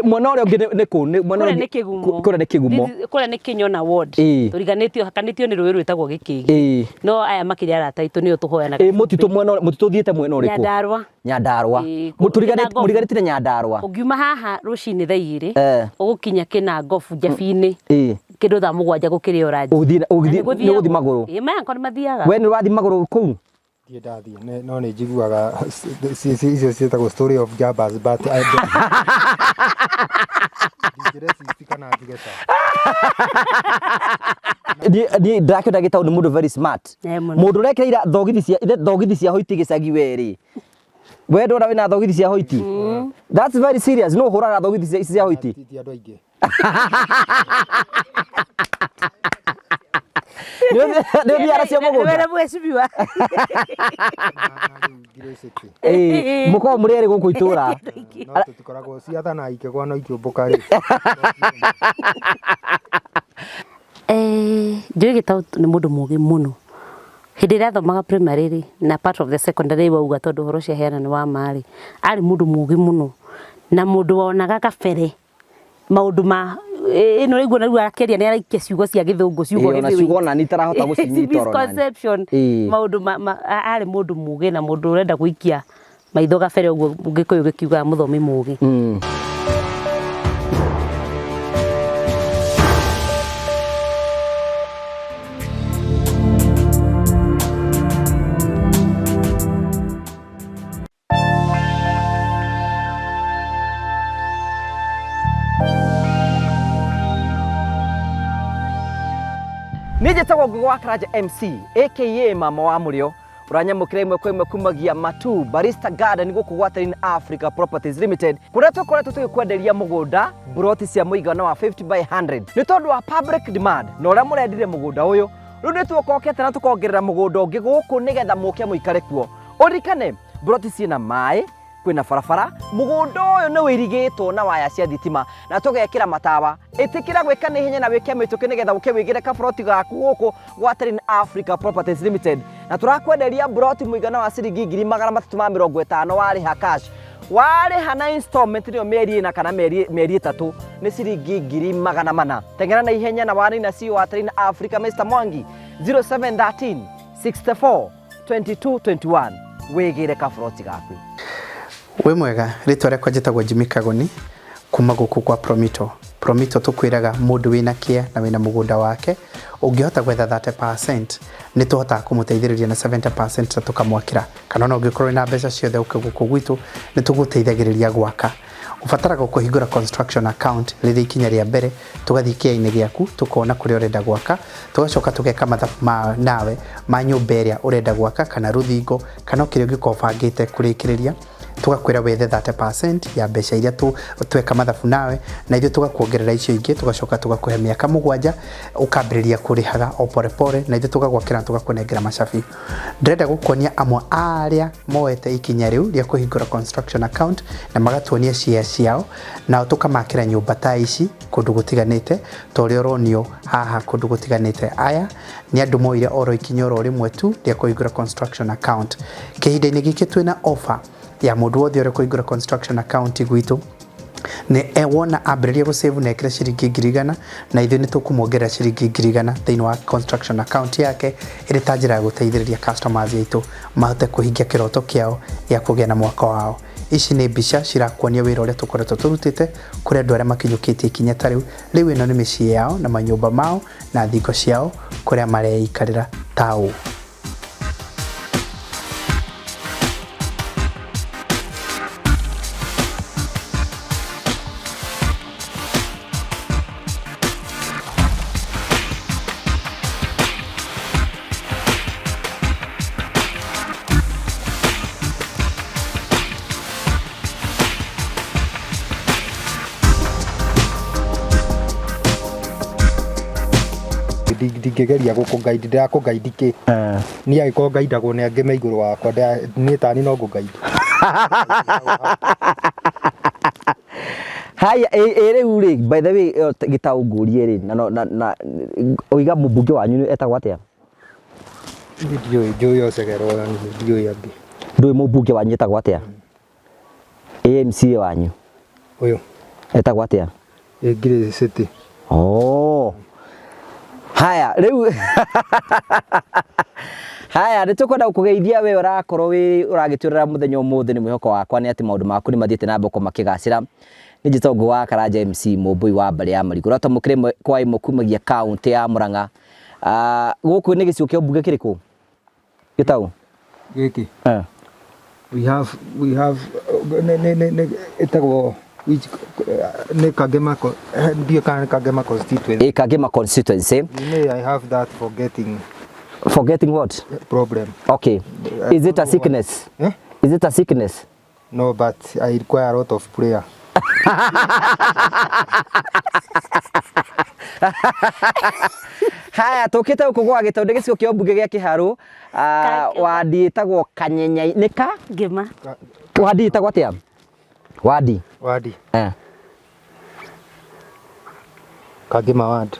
Mwena ũrĩa ũngĩ nĩ kũ? Nĩ mwena Kũrĩa ũrĩa nĩ ũngĩ- Kĩgumo. Kũrĩa nĩ Kĩgumo. Kũrĩa nĩ Kĩnyona ward. Tũriganĩtio hakanĩtio nĩ rũĩ rwĩtagwo Gĩkĩgi. No aya makĩrĩ arata aitũ nĩo tũhoyanaga. Ĩ mũtitũ mwena mũtitũ ũthiĩte mwena ũrĩkũ? Nyandarua. Nyandarua. Ĩĩ, Mũturiganĩtie Kĩnangobu. mũriganĩtie na Nyandarua. Ũngiuma haha rũcinĩ thaa 2 ũgũkinya Kĩnangobu Njabi-inĩ kĩndũ thaa 7 gũkĩrĩ o ranji. Ũgũthiĩ ũgũthiĩ nĩ ũgũthiĩ magũrũ. Ĩĩ maya nĩ mathiaga. We nĩ ũrathiĩ magũrũ kũu? Ndirĩ ndathiĩ no nĩ njiguaga icio ciĩtagwo story of Jabas but I don't ndingĩresist kana njuge ca. Niĩ ndĩrakĩenda gĩtaũ nĩ mũndũ very smart. Eh, mũno. Mũndũ ũrekĩra thogithi cia ithe thogithi cia hoiti gĩcagi we rĩ. We ndona wĩna thogithi cia hoiti. That's very serious. No ũhũraga thogithi cia hoiti. Ti andũ aingĩ. Nĩ ũthiaga nacio mũgũnda? Wĩra mheshimiwa. Na rĩu ngirĩcĩti. Ĩĩ, mũkoragwo mũrĩ erĩ gũkũ itũra. No tũtikoragwo ciathana ikĩgwa no ikĩũmbũka rĩ. Njũĩ Gĩtaũ nĩ mũndũ mũgĩ mũno. Hĩndĩ ĩrĩa athomaga primary rĩ, na part of the secondary wauga tondũ ũhoro ũcio aheana nĩ wa ma rĩ, arĩ mũndũ mũgĩ mũno na mũndũ wonaga kabere maũndũ ma ĩno ũraigua na rĩu akĩaria nĩ araikia ciugo cia gĩthũngũ ciugo Ĩĩ, ona ciugo ona niĩ itarahota gũcinyita oro nani. Misconception. Ĩĩ. Maũndũ arĩ mũndũ mũgĩ na mũndũ ũrenda gũikia maitho gabere ũguo Gĩkũyũ gĩkiugaga mũthomi mũgĩ. Niĩ njĩtagwo Ngũgĩ wa Karanja MC aka mama wa mũrĩo ũranyamũkĩra ĩmwe kwa ĩmwe kumagia Matu Barista Garden gũkũ gwa Terrain Africa Properties Limited kũrĩa tũkoretwo tũgĩkwenderia mũgũnda mburoti cia mũigana wa 50 by 100 nĩ tondũ wa public demand na ũrĩa mũrendire mũgũnda ũyũ rĩu nĩ tuokokete na tũkongerera mũgũnda ũngĩ gũkũ nĩgetha mũke mũikare kuo ũririkane mburoti ciĩna maĩ kwĩna barabara mũgũnda ũyũ nĩ wĩirigĩtwo na waya cia thitima na tũgekĩra matawa ĩtĩkĩra gwĩka nĩ ihenya na wĩke mĩtũkĩ nĩgetha ũke wĩgĩre kaburoti gaku gũkũ gwa Terrain Africa Properties Limited na tũrakwenderia mburoti mũigana wa ciringi 350,000 warĩha cash warĩha na installment nĩyo mĩeri ĩna kana mĩeri 3 nĩ ciringi 400,000 teng'era na ihenya na warĩ na CEO wa Terrain Africa Mr Mwangi 0713 64 22 21 wĩgĩre kaburoti gaku. Wĩ mwega, rĩtwa rĩakwa njĩtagwo Jimmy Kagoni kuma gũkũ kwa Promito. Promito tũkwĩraga mũndũ wĩna kĩa na wĩna mũgũnda wake ũngĩhota gwetha 30% nĩ tũhotaga kũmũteithĩrĩria na 70% na tũkamwakĩra, kana ona ũngĩkorwo wĩna mbeca ciothe ũke gũkũ gwitũ nĩ tũgũteithagĩrĩria gwaka. Ũbataraga kũhingũra construction account rĩrĩ ikinya rĩa mbere, tũgathiĩ kĩainĩ gĩaku tũkona kũrĩa ũrenda gwaka, tũgacoka tũgeka mathabu ma nawe ma nyũmba ĩrĩa ũrenda gwaka kana rũthingo kana o kĩrĩa ũngĩkorwo ũbangĩte kũrĩkĩrĩria, tũgakwĩra wethe 30% ya mbeca iria tweka mathabu nawe, na ithuĩ tũgakuongerera icio ingĩ, tũgacoka tũgakũhe mĩaka 7 ũkambĩrĩria kũrĩhaga o pore pore, na ithuĩ tũgagwakĩra na tũgakũnengera macabi. Ndĩrenda gũkuonia amwe a arĩa moete ikinya rĩu rĩa kũhingũra construction account na magatuonia share ciao, nao tũkamakĩra nyũmba ta ici kũndũ gũtiganĩte ta ũrĩa ũronio haha kũndũ gũtiganĩte. Aya nĩ andũ moire oro ikinya oro rĩmwe tu rĩa kũhingũra construction account. Kĩhinda-inĩ gĩkĩ twĩna offer ya mũndũ wothe ũrĩa ũkũhingũra construction account gwitũ nĩ wona ambĩrĩria gũ save na ekĩre ciringi 100,000 na ithuĩ nĩ tũkũmuongerera ciringi 100,000 thĩinĩ wa construction account yake ĩrĩ ta njĩra ya gũteithĩrĩria customers aitũ mahote kũhingia kĩroto kĩao gĩa kũgĩa na mwako wao. Ici nĩ mbica cirakuonia wĩra ũrĩa tũkoretwo tũrutĩte kũrĩ andũ arĩa makinyũkĩtie ikinya ta rĩu. Rĩu ĩno nĩ mĩciĩ yao na manyũmba mao na thingo ciao kũrĩa mareikarĩra ta ũũ. Ndingĩgeria gũkũ guide, ndĩrakũ guide kĩ? Niĩ angĩkorwo ngaidagwo nĩ angĩ me igũrũ wakwa, niĩ tani no ngũ guide. Haya, ĩ rĩu rĩ, by the way, gĩtaũ ngũrie rĩ, na ũiga mũmbunge wanyu etagwo atĩa? Niĩ ndiũĩ, njũĩ o Cegerwo, ndiũĩ angĩ. Ndũĩ mũmbunge wanyu etagwo atĩa? AMCA wanyu? Ũyũ. Etagwo atĩa? Ĩ Ngiri City. Oh. Haya, rĩu haya nĩ tũkwenda gũkũgeithia we ũrakorwo wĩ ũragĩtwĩrora mũthenya ũmũthĩ nĩ mwĩhoko wakwa nĩ atĩ maũndũ maku nĩ mathiĩte na mbere makĩgacĩra. Nĩ njĩtagwo Ngũgĩ wa Karanja MC Mũmbũi wa mbarĩ ya Marigũ. Ũratwamũkĩra ĩmwe kwa ĩmwe kumagia kaũntĩ ya Mũrang'a. Ah, gũkũ nĩ gĩcigo kĩa mbunge kĩrĩkũ? Gĩtau? Gĩkĩ. Eh. We have nĩ ĩtagwo which nĩ Kangema ndiũĩ kana nĩ Kangema constituency. Ĩ Kangema constituency. You know I have that forgetting Forgetting what? problem. Okay. I Is it a don't know why. sickness? Eh? Is it a sickness? No, but I require a lot of prayer. Haya, tũkĩte gũkũ gwa Gĩtaũ nĩ gĩcigo kĩa mbunge gĩa Kĩharũ, ah, wadi ĩtagwo Kanyenya nĩ ka Ngĩma. Wadi ĩtagwo atĩa? Wadi. Wadi. Eh. Kangema ward.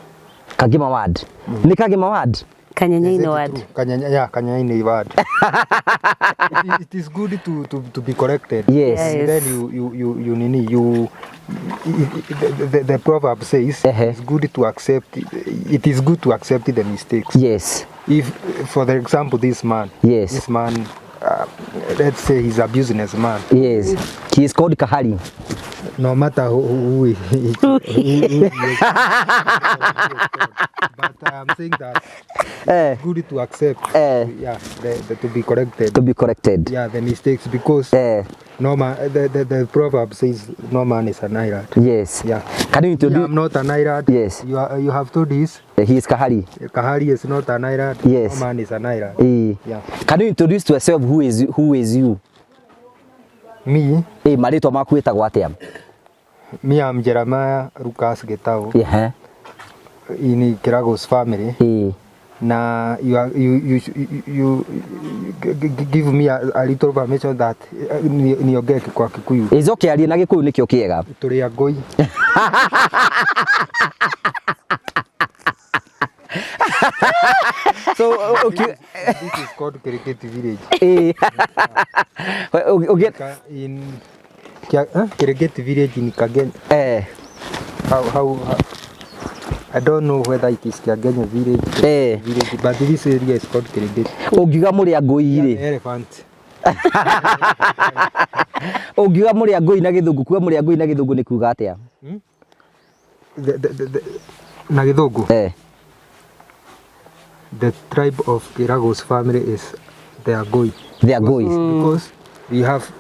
Kangema ward. Nĩ Kangema ward? Kanyenyainĩ ward. Kanyenya, yeah, Kanyenyainĩ ward. It is good to be corrected. Yes. Yes. And then you nini, you, the proverb says, it's good to accept, it is good to accept the mistakes. Yes. If, for the example, this man. Yes. This man, let's say he's a businessman. Yes. He is called Kahari. No matter who he is, but I'm saying that it's good to accept, yeah, to be corrected. To be corrected. Yeah, the mistakes, because no man, the proverb says no man is an island. Yes. Yeah. Can you introduce? I'm not an island. Yes. You have told this. He is Kahari. Kahari is not an island. Yes. No man is an island. Yeah. Can you introduce yourself? Who is you? Me. Marĩtwa maku wĩtagwo atĩa? Me, I'm Jeremiah Lucas Gitau. Yeah. In Kiragos family. Na you give me a little permission that niongee kwa Kikuyu. It's okay, arie na Gikuyu nikio kiega. Tũrĩ a ngũi. So, okay. This is called Kirigiti village. Okay. In Kirigiti village in Kagenya. How I don't know whether it is Kiagenyo village, village, but this area is called Kirigiti. Ũngiuga mũrĩ a ngũi rĩ? Elephant. Ũngiuga mũrĩ a ngũi na Gĩthũngũ, kuga mũrĩ a ngũi na Gĩthũngũ nĩ kuga atĩa? Na Gĩthũngũ? The tribe of Kiragos family is the Agoi. The Agoi. Because we have,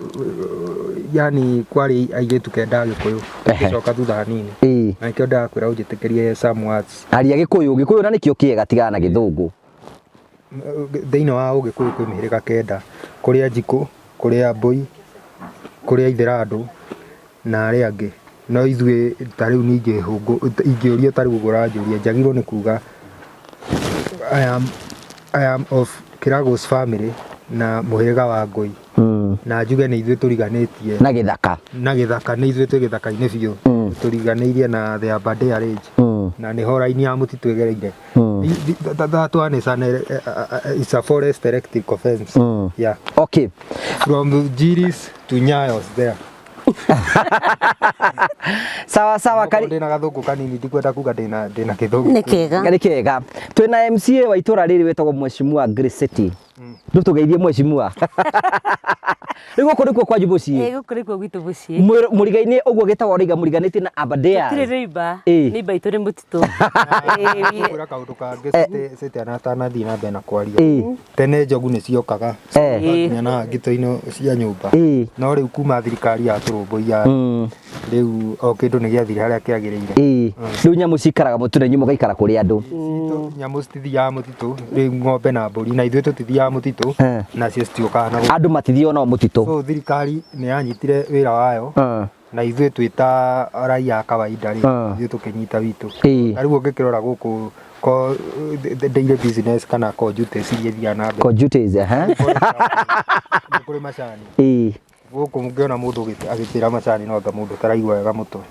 yani kwari airĩtu kenda Gĩkũyũ, tũgĩcoka thutha hanini. Na nĩkĩo ndakwĩra ũnjĩtĩkĩrie some words. Aria Gĩkũyũ, Gĩkũyũ na nĩkĩo kĩega tigana na Gĩthũngũ. Thĩinĩ wa Ũgĩkũyũ kwĩ mĩhĩrĩga kenda, kũrĩ Anjikũ, kũrĩ Ambũi, kũrĩ Aithĩrandũ na arĩa angĩ. No ithuĩ ta rĩu ningĩ ingĩũrio ta rĩu ũguo ũranjũria, njagĩrĩirwo nĩ kuga I am of Kiragos family na mũhĩrĩga wa Ngũi. Na njuge nĩ ithuĩ tũriganĩtie na gĩthaka. Na gĩthaka nĩ ithuĩ twĩ gĩthaka-inĩ biũ. Tũriganĩirie na the Aberdare Range. Na nĩho raini ya mũtitũ ĩgereire. That one is an it's a forest electrical fence. Yeah. Okay. From Jiris to Nyayos there. Sawa sawa kari ndina gathũngũ kanini ndikwenda kuga ndina gĩthũngũ. Nĩ kĩega. Nĩ kĩega. Twĩna MCA wa itũra rĩrĩ wĩtagwo Mheshimiwa Grace City. Ndũtũgeithie Mheshimiwa. Rĩu gũkũ nĩkuo kwanyu mũciĩ? Gũkũ nĩkuo gwitũ mũciĩ. Mũriga-inĩ ũguo gĩtagwo rĩiga mũriganĩtie na Aberdare. Tũtirĩ rĩimba, nĩimba itũ nĩ mũtitũ. Ngwĩra kaũndũ kangĩ City atanathiĩ na mbere na kwaria. Tene njogu nĩ ciokaga nginya na ngito-inĩ cia nyũmba. No rĩu kuma thirikari yatũrũmbũiya rĩu o kĩndũ nĩ gĩathire harĩa kĩagĩrĩire. Rĩu nyamũ cikaraga mũtitũ na inyuĩ mũgaikara kũrĩ andũ. Nyamũ citithiaga mũtitũ, rĩu ng'ombe na mbũri na ithuĩ tũtithiaga mũtitũ nacio citiũkaga na gũkũ. Andũ matithiaga nao mũtitũ. So thirikari nĩ yanyitire wĩra wayo na ithuĩ twĩ ta raia a kawaida rĩ, ithuĩ tũkĩnyita witũ. Ta rĩu ũngĩkĩrora gũkũ ko daily business kana ko duties iria ithiaga na mbere. Ko duties, Nĩ kũrĩ macani. Gũkũ ũngĩona mũndũ agĩtĩra macani no anga mũndũ ũtaraigua wega mũtwe.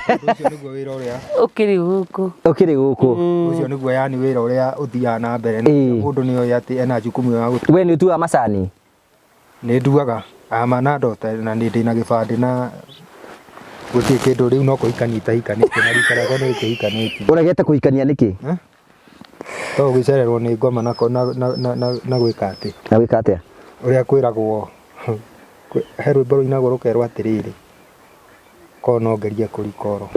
Ũcio nĩguo wĩra ũrĩa ũkĩrĩ gũkũ. Ũkĩrĩ gũkũ. Ũcio nĩguo yani wĩra ũrĩa ũthiaga na mbere. Mũndũ nĩ oĩ atĩ ena jukumu ya gũtu. We nĩ ũtuaga macani? Nĩ nduaga ama na ndota na nĩ ndĩna gĩbandĩ na gũtirĩ kĩndũ rĩu no kũhikania itahikanĩtie na rika rĩakwa nĩ kĩhikanĩtie. Ũregete kũhikania nĩkĩ? Eh? To gũgĩcererwo nĩ ngoma na, na, na, na, na, na gwĩka atĩ Na gwĩka atĩa? Ũrĩa kwĩragwo he rwĩmbo rũinagwo rũkerwo atĩrĩrĩ, korwo no ngerie kũrikoro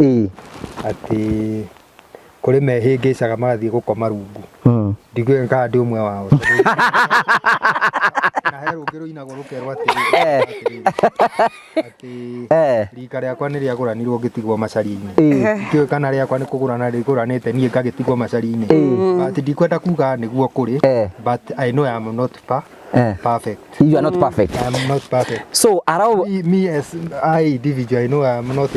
atĩ kũrĩ mehĩngĩcaga magathiĩ gũkoma rungu. Ndikũĩ kana ndĩ ũmwe wao. Na he rũngĩ rũinagwo rũkerwo atĩrĩrĩ, atĩ rika rĩakwa nĩ rĩagũranirwo ngĩtigwo macaria-inĩ. Ndikĩũĩ kana rĩakwa nĩ kũgũrana rĩgũranĩte niĩ ngagĩtigwo macaria-inĩ. But ndikwenda kuga nĩguo kũrĩ, but I know I am not perfect. You are not perfect. I am not perfect. So arau Me as I individual, I know I am not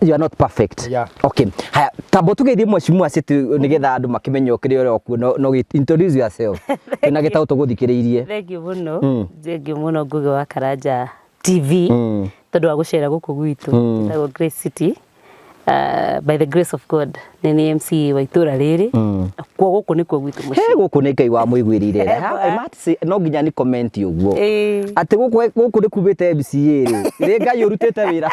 You are not perfect. Yeah. Okay. Haya, tambo tugeithie mheshimiwa City nigetha andu makimenye kiria uri okuo no, no introduce yourself. Twina gitau tuguthikiriirie. Thank you muno. Thank you muno Ngugi wa Karanja TV tondu wa gucera guku gwitu Gitagwo Grace City. By the grace of God nĩ nĩ MC wa itũra rĩrĩ kuo gũkũ nĩkuo gwitũ mũciĩ. He gũkũ nĩ Ngai wa mũiguĩrĩire. I must say, no nginya ni comment ũguo atĩ gũkũ gũkũ nĩ kumĩte MCA rĩ, nĩ Ngai ũrutĩte wĩra.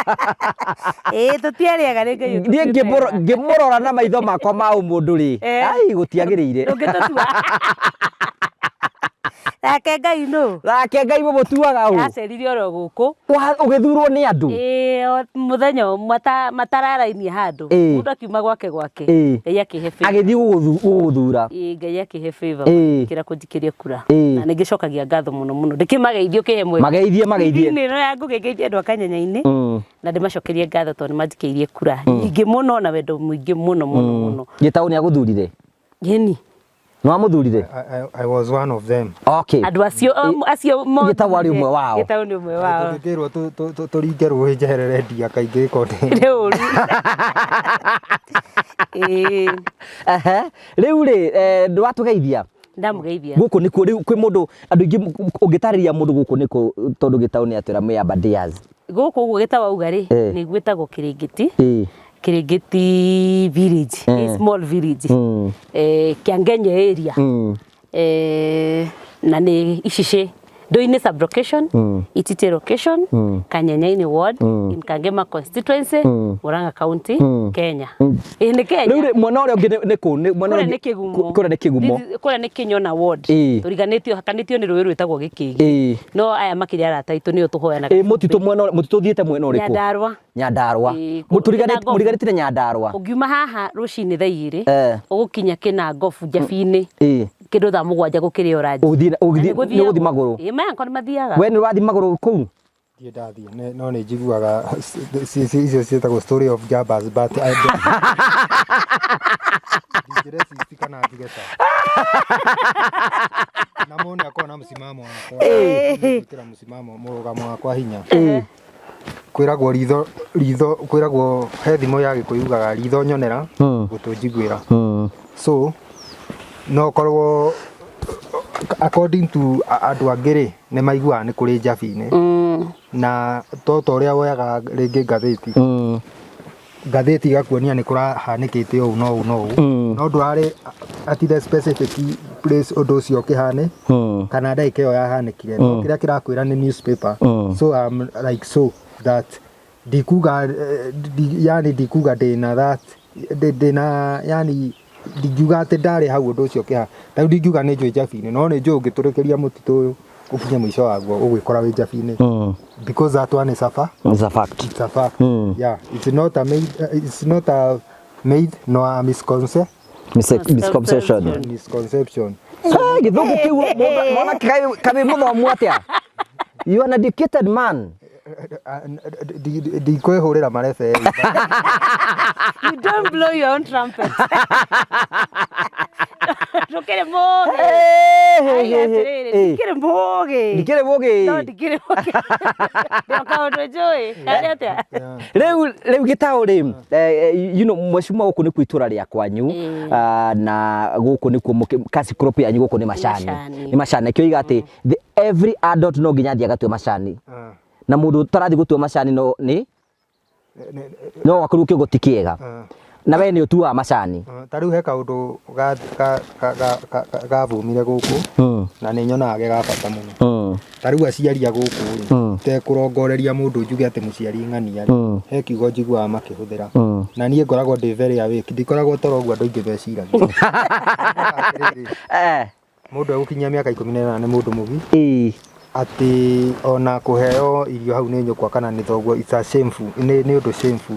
Ĩĩ tũtiarĩaga nĩ Ngai Niĩ ngĩmũrora na maitho makwa ma ũmũndũ rĩ, ai gũtiagĩrĩire. Ndũngĩtũtua. Nake Ngai nũ? Nake Ngai mũmũtuaga ũ? Acerire oro gũkũ. Ũgĩthurwo nĩ andũ? Ĩĩ, o mũthenya ũmwe matararainie handũ. Mũndũ akiuma gwake gwake. Ngai akĩhe favor. Agĩthiĩ gũgũthura. Ĩĩ, Ngai akĩhe favor kĩra kũnjikĩria kura. Na nĩngĩcokagia ngatho mũno mũno. Ndĩkĩmageithie ũkĩhe mweke. Mageithie, mageithie. Thĩinĩ ĩno ya Ngũgĩ ngeithie andũ a Kanyenya-inĩ. Na ndĩmacokerie ngatho tondũ nĩmanjikĩirie kura nyingĩ mũno na wendo mũingĩ mũno mũno mũno. Gĩtaũ nĩagũthurire? Ĩni. Nĩ wamuthurire? I was one of them. Okay. Andũ acio, acio mothe. Gĩtaũ arĩ ũmwe wao. Gĩtaũ nĩ ũmwe wao. Tũngĩkĩrwo tũringe rũĩ njeherere ndia kaingĩ gĩko nĩ. Nĩ ũru. Ĩĩ. Ehe. Rĩu rĩ, ndwatũgeithia? Ndamũgeithia. Gũkũ nĩkuo rĩu kwĩ mũndũ, andũ aingĩ ũngĩtarĩria mũndũ gũkũ nĩkũ tondũ Gĩtaũ nĩ atwĩra mwĩ Aberdares. Gũkũ ũguo Gĩtaũ auga rĩ, nĩ gwĩtagwo Kĩrĩngĩti. Kĩrĩngĩti village, a small village. Kĩangenye area. Na nĩ Icicĩ. Ndoinĩ sub location, Ititi location, Kanyenyaini ward, in Kangema constituency, Murang'a county, Kenya. Ĩĩ nĩ Kenya. Rĩu rĩ, mwena ũrĩa ũngĩ nĩ kũ? Nĩ mwena Kũrĩa ũrĩa nĩ ũngĩ- Kĩgumo. Kũrĩa nĩ Kĩgumo. Kũrĩa nĩ Kĩnyona ward. Tũriganĩtio, hakanĩtio nĩ rũĩ rwĩtagwo Gĩkĩgi. No aya makĩrĩ arata aitũ nĩo tũhoyanaga. Mũtitũ mwena ũrĩa, mũtitũ ũthiĩte mwena ũrĩkũ? Nyandarũa. Nyandarũa. Ĩĩ, Kĩnangobu. Mũriganĩtie na Nyandarũa. Ũngiuma haha rũcinĩ thaa igĩrĩ, ũgũkinya Kĩnangobu Njabi-inĩ. Kĩndũ thaa mũgwanja gũkĩrĩ o ranji. Ũgũthiĩ na, ũgũthiĩ, Na nĩ nĩ ũgũthiĩ magũrũ? Ĩĩ, maya angĩkorwo nĩ mathiaga. We nĩ ũrathiĩ magũrũ kũu? Ndirĩ ndathiĩ, no nĩ njiguaga icio ciĩtagwo story of Jabas, but I don't. Ndingĩresist kana njuge ta. Na mũndũ nĩ akoragwo na msimamo wakwa. Gwĩkĩra msimamo, mũrũgamo wakwa hinya. Kwĩragwo ritho, ritho, kwĩragwo he thimo ya Gĩkũyũ yugaga ritho nyonera, gũtũ njiguĩra. So, no korwo according to andũ angĩ rĩ, nĩ maiguaga nĩ kũrĩ njabi-inĩ. Na to ta ũrĩa woyaga rĩngĩ ngathĩti. Ngathĩti igakuonia nĩ kũrahanĩkĩte ũũ na ũũ na ũũ. No ndũrarĩ at the specific place ũndũ ũcio ũkĩhane, kana ndagĩka ĩyo yahanĩkire. No kĩrĩa kĩrakwĩra nĩ newspaper. So I'm like so that ndikuga, yani ndikuga ndĩna that, ndĩna, yani ndingiuga atĩ ndarĩ hau ũndũ ũcio ũkĩhana. Ta rĩu ndingiuga nĩ njũĩ njabi-inĩ, no nĩ njũĩ ũngĩtũrĩkĩria mũtitũ ũyũ ũkinye mũico waguo ũgwĩkora wĩ njabi-inĩ. Because that one is a fact. It's a fact. It's a fact. Yeah, it's not a myth, it's not a myth nor a Misconception. Misconception. Hey, gĩthũngũ kĩu mwana kaĩ mũthomu atĩa? You are an educated man. Ndikwĩhũrĩra marebe. You don't blow your own trumpet. Ndũkĩrĩ mũgĩ. Hey, hey, hey, Atĩrĩrĩ, hey. ndikĩrĩ mũgĩ. Ndikĩrĩ mũgĩ. No, ndikĩrĩ mũgĩ. Ndĩ kaũndũ njũĩ. Karĩ atĩa? Rĩu, rĩu Gĩtaũ rĩ, you know, mheshimiwa gũkũ nĩkuo itũra rĩa kwanyu, na gũkũ nĩkuo cash crop yanyu gũkũ nĩ macani. Macani. Nĩ macani. Nĩkĩo oiga atĩ every adult no nginya athiĩ agatue macani. Na mũndũ ũtarathiĩ gũtua macani no nĩ no akorwo kĩongo ti kĩega. Na we nĩ ũtuaga macani. Ta rĩu he kaũndũ gavumire gũkũ na nĩ nyonaga ge ga bata mũno. Ta rĩu aciari a gũkũ rĩ, itekũrongoreria mũndũ njuge atĩ mũciari ng'ania rĩ, he kiugo njiguaga makĩhũthĩra. Na niĩ ngoragwo ndĩ very awake, ndikoragwo toro ũguo andũ aingĩ meciragia. Atĩrĩrĩ, mũndũ egũkinyia mĩaka 18 nĩ mũndũ mũgi atĩ ona kũheo irio hau nĩ nyũkwa kana nĩ thoguo, it's a shameful, nĩ ũndũ shameful.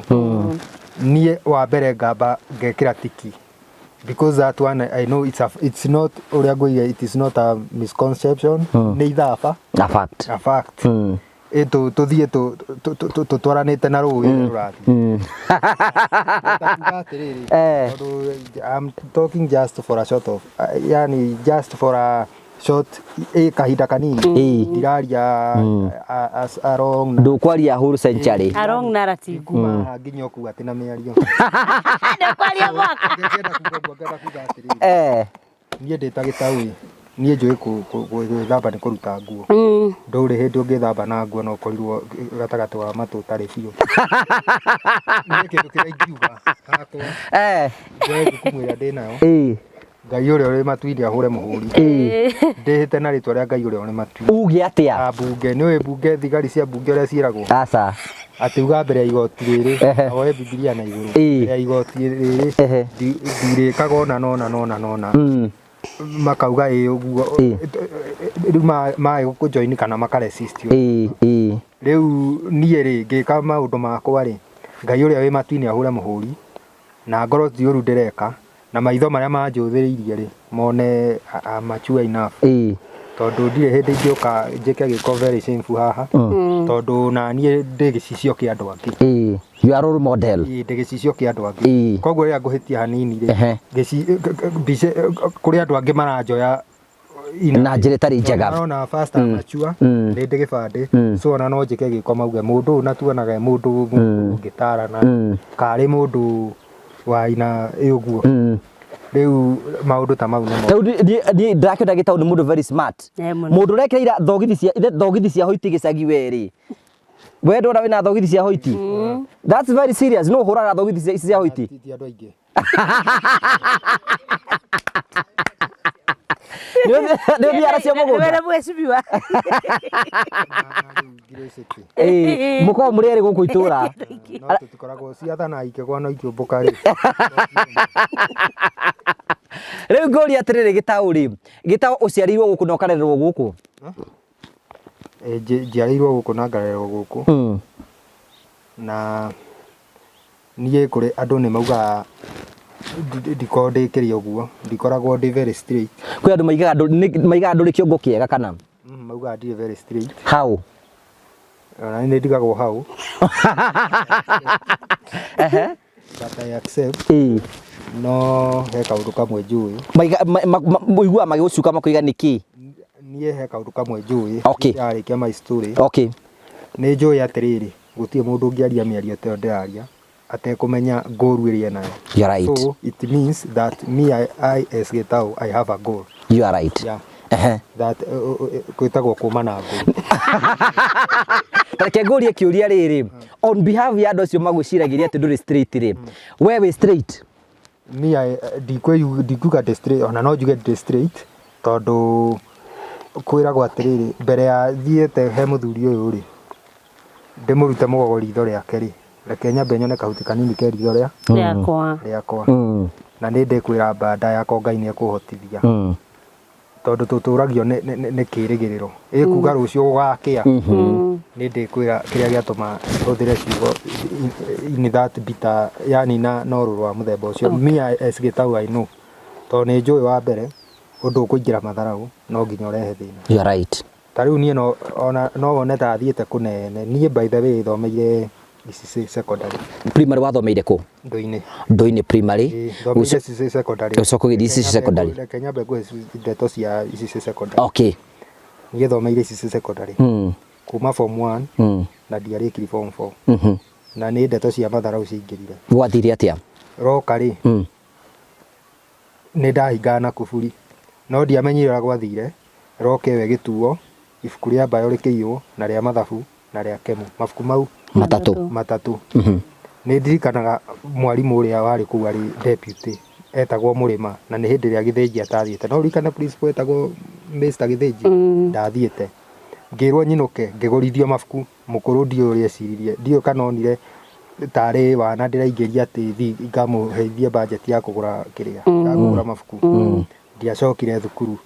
Niĩ wa mbere ngamba ngekĩra tiki because that one I know it's not ũrĩa ngũiga, it is not a misconception, nĩ ithaba. A fact. A fact. Ĩ tũthiĩ tũtwaranĩte na rũĩ rũrathiĩ. Ndakuga atĩrĩrĩ, tondũ I'm talking just for a short of, yani just for a short, kahinda kanini. Ndiraria a long na Ndũkwaria whole century. A long narrative. Kuma haha nginya ũkua atĩ na mĩario. Ndũkwaria mwaka. Ngĩenda kuga ũguo, ngĩenda kuga atĩrĩrĩ. Niĩ ndĩ ta gĩtaũ, niĩ njũĩ gwĩthamba nĩ kũruta nguo. Ndũrĩ hĩndĩ ũngĩthamba na nguo na ũkorirwo gatagatĩ wa matũ ũtarĩ biũ. Niĩ kĩndũ kĩrĩa ingiuga hakwa, njoe jukumu ĩrĩa ndĩ nayo. Ngai ũrĩa ũrĩ matu-inĩ ahũre mũhũri. Ndĩhĩte na rĩtwa rĩa Ngai ũrĩa ũrĩ matu-inĩ. Uge atĩa? Na mbunge, nĩ ũĩ mbunge, thigari cia mbunge ũrĩa ciĩragwo? Aca. Atĩ uga mbere ya igoti rĩrĩ, woe Bibilia na igũrũ. Mbere ya igoti rĩrĩ, ndirĩkaga ona nona nona nona. Makauga ĩ ũguo. Rĩu maĩ gũkũjoin kana makaresist. Rĩu niĩ rĩ, ngĩka maũndũ makwa rĩ, Ngai ũrĩa wĩ matu-inĩ ahũre mũhũri, na ngorwo ti ũru ndĩreka, na maitho marĩa manjũthĩrĩirie rĩ, mone I'm mature enough. Tondũ ndirĩ hĩndĩ ingĩũka njĩke gĩko very shameful haha, tondũ na niĩ ndĩ gĩcicio kĩa andũ angĩ. You are role model. Ndĩ gĩcicio kĩa andũ angĩ. Koguo rĩrĩa ngũhĩtia hanini rĩ, mbica kũrĩ andũ angĩ maranjoya na njĩra ĩtarĩ njega. Marona first I'm mature, nĩ ndĩ gĩbandĩ, so ona no njĩke gĩko mauge mũndũ ũyũ na tuonaga e mũndũ ũngĩtarana, karĩ mũndũ wa ina ĩ ũguo. Rĩu maũndũ ta mau nĩmo. Rĩu niĩ ndĩrakĩona gĩtaũ nĩ mũndũ very smart. Mũno. Mũndũ ũrekĩra thogithi cia hoiti gĩcagi werĩ. We ndona wĩna thogithi cia hoiti? That's very serious. No ũhũraga thogithi cia hoiti? Ti andũ aingĩ. Nĩ ũthiaga nacio mũgũnda? Nĩ mheshimiwa. Mũkoragwo mũrĩ erĩ gũkũ itũra. No tũtikoragwo ciathana ikĩgwa no ikĩũmbũka rĩ. Rĩu ngũria atĩrĩrĩ gĩtaũ rĩ, gĩtaũ ũciarĩirwo gũkũ na ũkarererwo gũkũ? Njiarĩirwo gũkũ na ngarererwo gũkũ. Na niĩ kũrĩ andũ nĩ maugaga ndikoragwo ndĩ kĩrĩa ũguo, ndikoragwo ndĩ very straight. Kwĩ andũ maigaga ndũrĩ kĩongo kĩega kana? Maugaga ndirĩ very straight. How? Ona nĩ ndigagwo hau. But I accept. No he kaũndũ kamwe njũĩ. Ũiguaga magĩgũcuka makoiga nĩkĩ? Niĩ he kaũndũ kamwe njũĩ. Okay. Ndarĩkia my story. Okay. Nĩ njũĩ atĩrĩrĩ, gũtirĩ mũndũ ũngĩaria mĩario ta ĩyo ndĩraria atekũmenya goal ĩrĩa enayo. You are right. So it means that me, I as Gitau, I have a goal. You are right. Yeah. That kwĩtagwo kuma na goal. Reke ngũrie kĩũria rĩrĩ, on behalf ya andũ acio magwĩciragĩria atĩ ndũrĩ straight rĩ, we wĩ straight? Me, I, ndikuga ndĩ straight, ona no njuge ndĩ straight, tondũ kwĩragwo atĩrĩrĩ, mbere ya thiĩte he mũthuri ũyũ rĩ, ndĩmũrute mũgogo ritho rĩake rĩ, reke nyambe nyone kahuti kanini ke ritho rĩakwa. Rĩakwa. Na nĩ ndĩkwĩra mbanda yakwa Ngai nĩ ekũhotithia. Tondũ tũtũragio nĩ kĩrĩgĩrĩro. Ĩkuga rũciũ gũgakĩa. Nĩ ndĩkwĩra kĩrĩa gĩatũma hũthĩre ciugo in that bitter, yani na ũrũrũ wa mũthemba ũcio. Me as Gitau I know. Tondũ nĩ njũĩ wa mbere, ũndũ ũkũingĩra matharau no nginya ũrehe thĩna. You are right. Ta rĩu niĩ no, ona, no wone ta thiĩte kũnene. Niĩ by the way thomeire Icicĩ secondary. Primary wathomeire kũ? Ndũinĩ. Ndũinĩ primary. Ĩĩ, thomeire Icicĩ secondary. Ũcoke ũgĩthiĩ Icicĩ secondary. Reke nyambe ngũhe ndeto cia Icicĩ secondary. Okay. Niĩ thomeire Icicĩ secondary. Kuma form 1 na ndiarĩkirie form 4. Na nĩ ndeto cia matharau ciaingĩrire. Gwathire atĩa? Roka rĩ, nĩ ndahingaga na kuburi. No ndiamenyire ũrĩa gwathire. Roka ĩyo ĩgĩtuo, ibuku rĩa mbayo rĩkĩiywo, na rĩa mathabu, na rĩa kemu. Mabuku mau matatũ. Matatũ. Nĩ ndirikanaga mwarimũ ũrĩa warĩ kũu arĩ deputy etagwo Mũrĩma na nĩ hĩndĩ ĩrĩa Gĩthĩnji atathiĩte. No ũririkane principal etagwo Mr. Gĩthĩnji? Ndathiĩte. Ngĩrwo nyinũke ngĩgũrithio mabuku, mũkũrũ ndiũĩ ũrĩa eciririe, ndiũĩ kana onire tarĩ wana ndĩraingĩria atĩ thiĩ ngamũheithie budget ya kũgũra kĩrĩa, ya kũgũra mabuku. Ndiacokire thukuru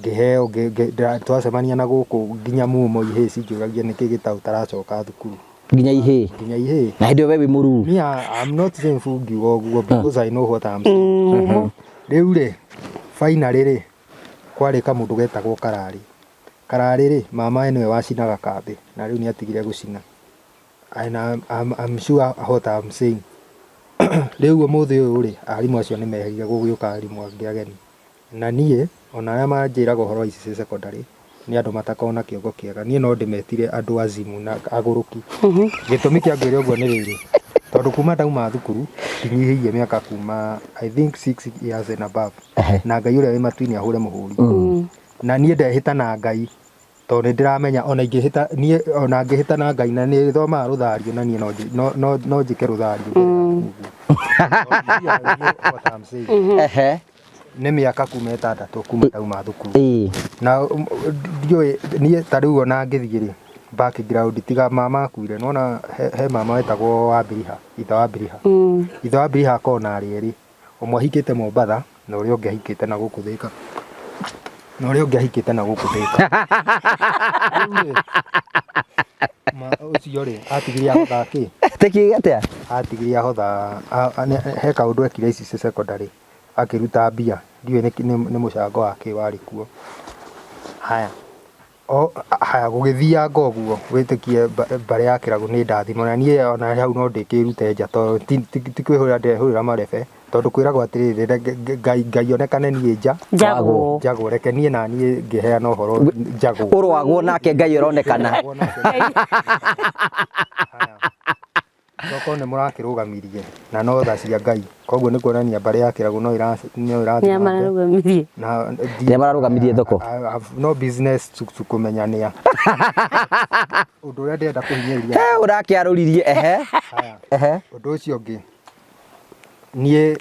ngĩheo twacemania na gũkũ nginya mumo ihĩĩ cinjũragia nĩkĩ gĩtaũ ũtaracoka thukuru. Nginya ihĩĩ? Nginya ihĩĩ. Na hĩndĩ ĩyo we wĩ mũruu? Me, I'm not shameful ngiuga ũguo because I know what I'm saying. Rĩu rĩ, finally rĩ, kwarĩ kamũndũ getagwo Kararĩ. Kararĩ rĩ, mama nĩwe wacinaga kambĩ na rĩu nĩ atigire gũcina. And I'm sure what I'm saying. Rĩu ũmũthĩ ũyũ rĩ, arimũ acio nĩ meherire gũgĩũka arimũ angĩ ageni. Na niĩ, ona arĩa manjĩraga ũhoro wa ICC Secondary, nĩ andũ matakoragwo na kĩongo kĩega. Niĩ no ndĩmetire andũ azimu na agũrũki. Gĩtũmi kĩa ngwĩre ũguo nĩ rĩrĩ, tondũ kuma ndauma thukuru, ndinyihĩirie mĩaka kuma I think 6 years and above. Na Ngai ũrĩa wĩ matu-inĩ ahũre mũhũri. Na niĩ ndehĩta na Ngai, tondũ nĩ ndĩramenya ona ingĩhĩta, niĩ ona ngĩhĩta na Ngai na nĩ thomaga rũthario na niĩ no njĩke rũthario mbere yaku ũguo. What I'm saying. Nĩ mĩaka kuma ĩtandatũ kuma ndauma thukuru. Na ndiũĩ niĩ ta rĩu ona ngĩthiĩ rĩ, background tiga mama akuire, nĩwona he mama wetagwo Wambiriha, ithe wa Mbiriha. Ithe wa Mbiriha akoragwo na arĩ erĩ, ũmwe ahikĩte Mombatha na ũrĩa ũngĩ ahikĩte na gũkũ Thĩka. Na ũrĩa ũngĩ ahikĩte na gũkũ Thĩka. Rĩu rĩ, ũcio rĩ, atigire ahotha kĩ? Tĩkĩ atĩa? Atigire ahotha, he kaũndũ ekire ICC Secondary, akĩruta mbia, ndiũĩ nĩ mũcango wa kĩ warĩ kuo. Haya, haya gũgĩthianga ũguo, wĩtĩkie mbarĩ ya Kĩragũ nĩ ndathimo, na niĩ ona hau no ndĩkĩrute nja tondũ ti kwĩhũrĩra ndĩrehũrĩra marebe, tondũ kwĩragwo atĩrĩrĩ, Ngai onekane niĩ nja. Njagwo. Njagwo, reke niĩ na niĩ ngĩheana ũhoro njagwo. Ũroagwo nake Ngai ũronekana. Ũroagwo nake Ngai. Haya. Thoko nĩ mũrakĩrũgamirie na no tha cia Ngai, koguo nĩ kuonania mbarĩ ya Kĩragũ no no ĩrathiĩ Nĩa na mbere. mararũgamirie? Na Nĩa mararũgamirie thoko? I have no business to kũmenya nĩa. Ũndũ ũrĩa ndĩrenda kũhinyĩrĩria. Ũrakĩarũririe, ehe. Haya. Ehe. Ũndũ ũcio ũngĩ, niĩ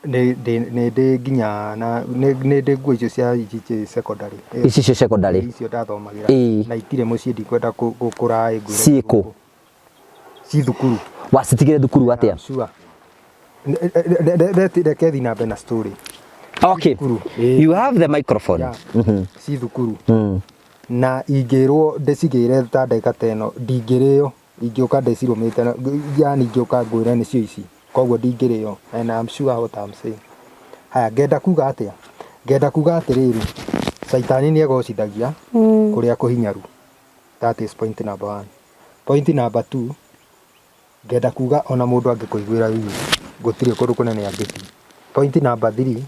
nĩ ndĩ nginya na nĩ ndĩ nguo icio cia ICC Secondary. ICC Secondary. Icio ndathomagĩra. Na itirĩ mũciĩ, ndikwenda kũraĩ ngwĩre. Ciĩkũ? Ci thukuru. Wacitigire thukuru atĩa? Sure. Reke thiĩ na mbere na story. Okay. Thukuru. You have the microphone. Yeah. Ci thukuru. Na ingĩrwo ndĩcigĩre ta ndagĩka ta ĩno, ndingĩrĩo, ingĩũka ndĩcirũmĩte, yani ingĩũka ngwĩre nĩcio ici, koguo ndingĩrĩo, and I'm sure what I'm saying. Haya, ngenda kuga atĩa? Ngenda kuga atĩrĩrĩ, Caitani nĩ egocithagia kũrĩa kũhinyaru. That is point number 1. Point number 2, ngenda kuga ona mũndũ angĩkũiguĩra wiru, gũtirĩ kũndũ kũnene angĩthiĩ. Point number 3,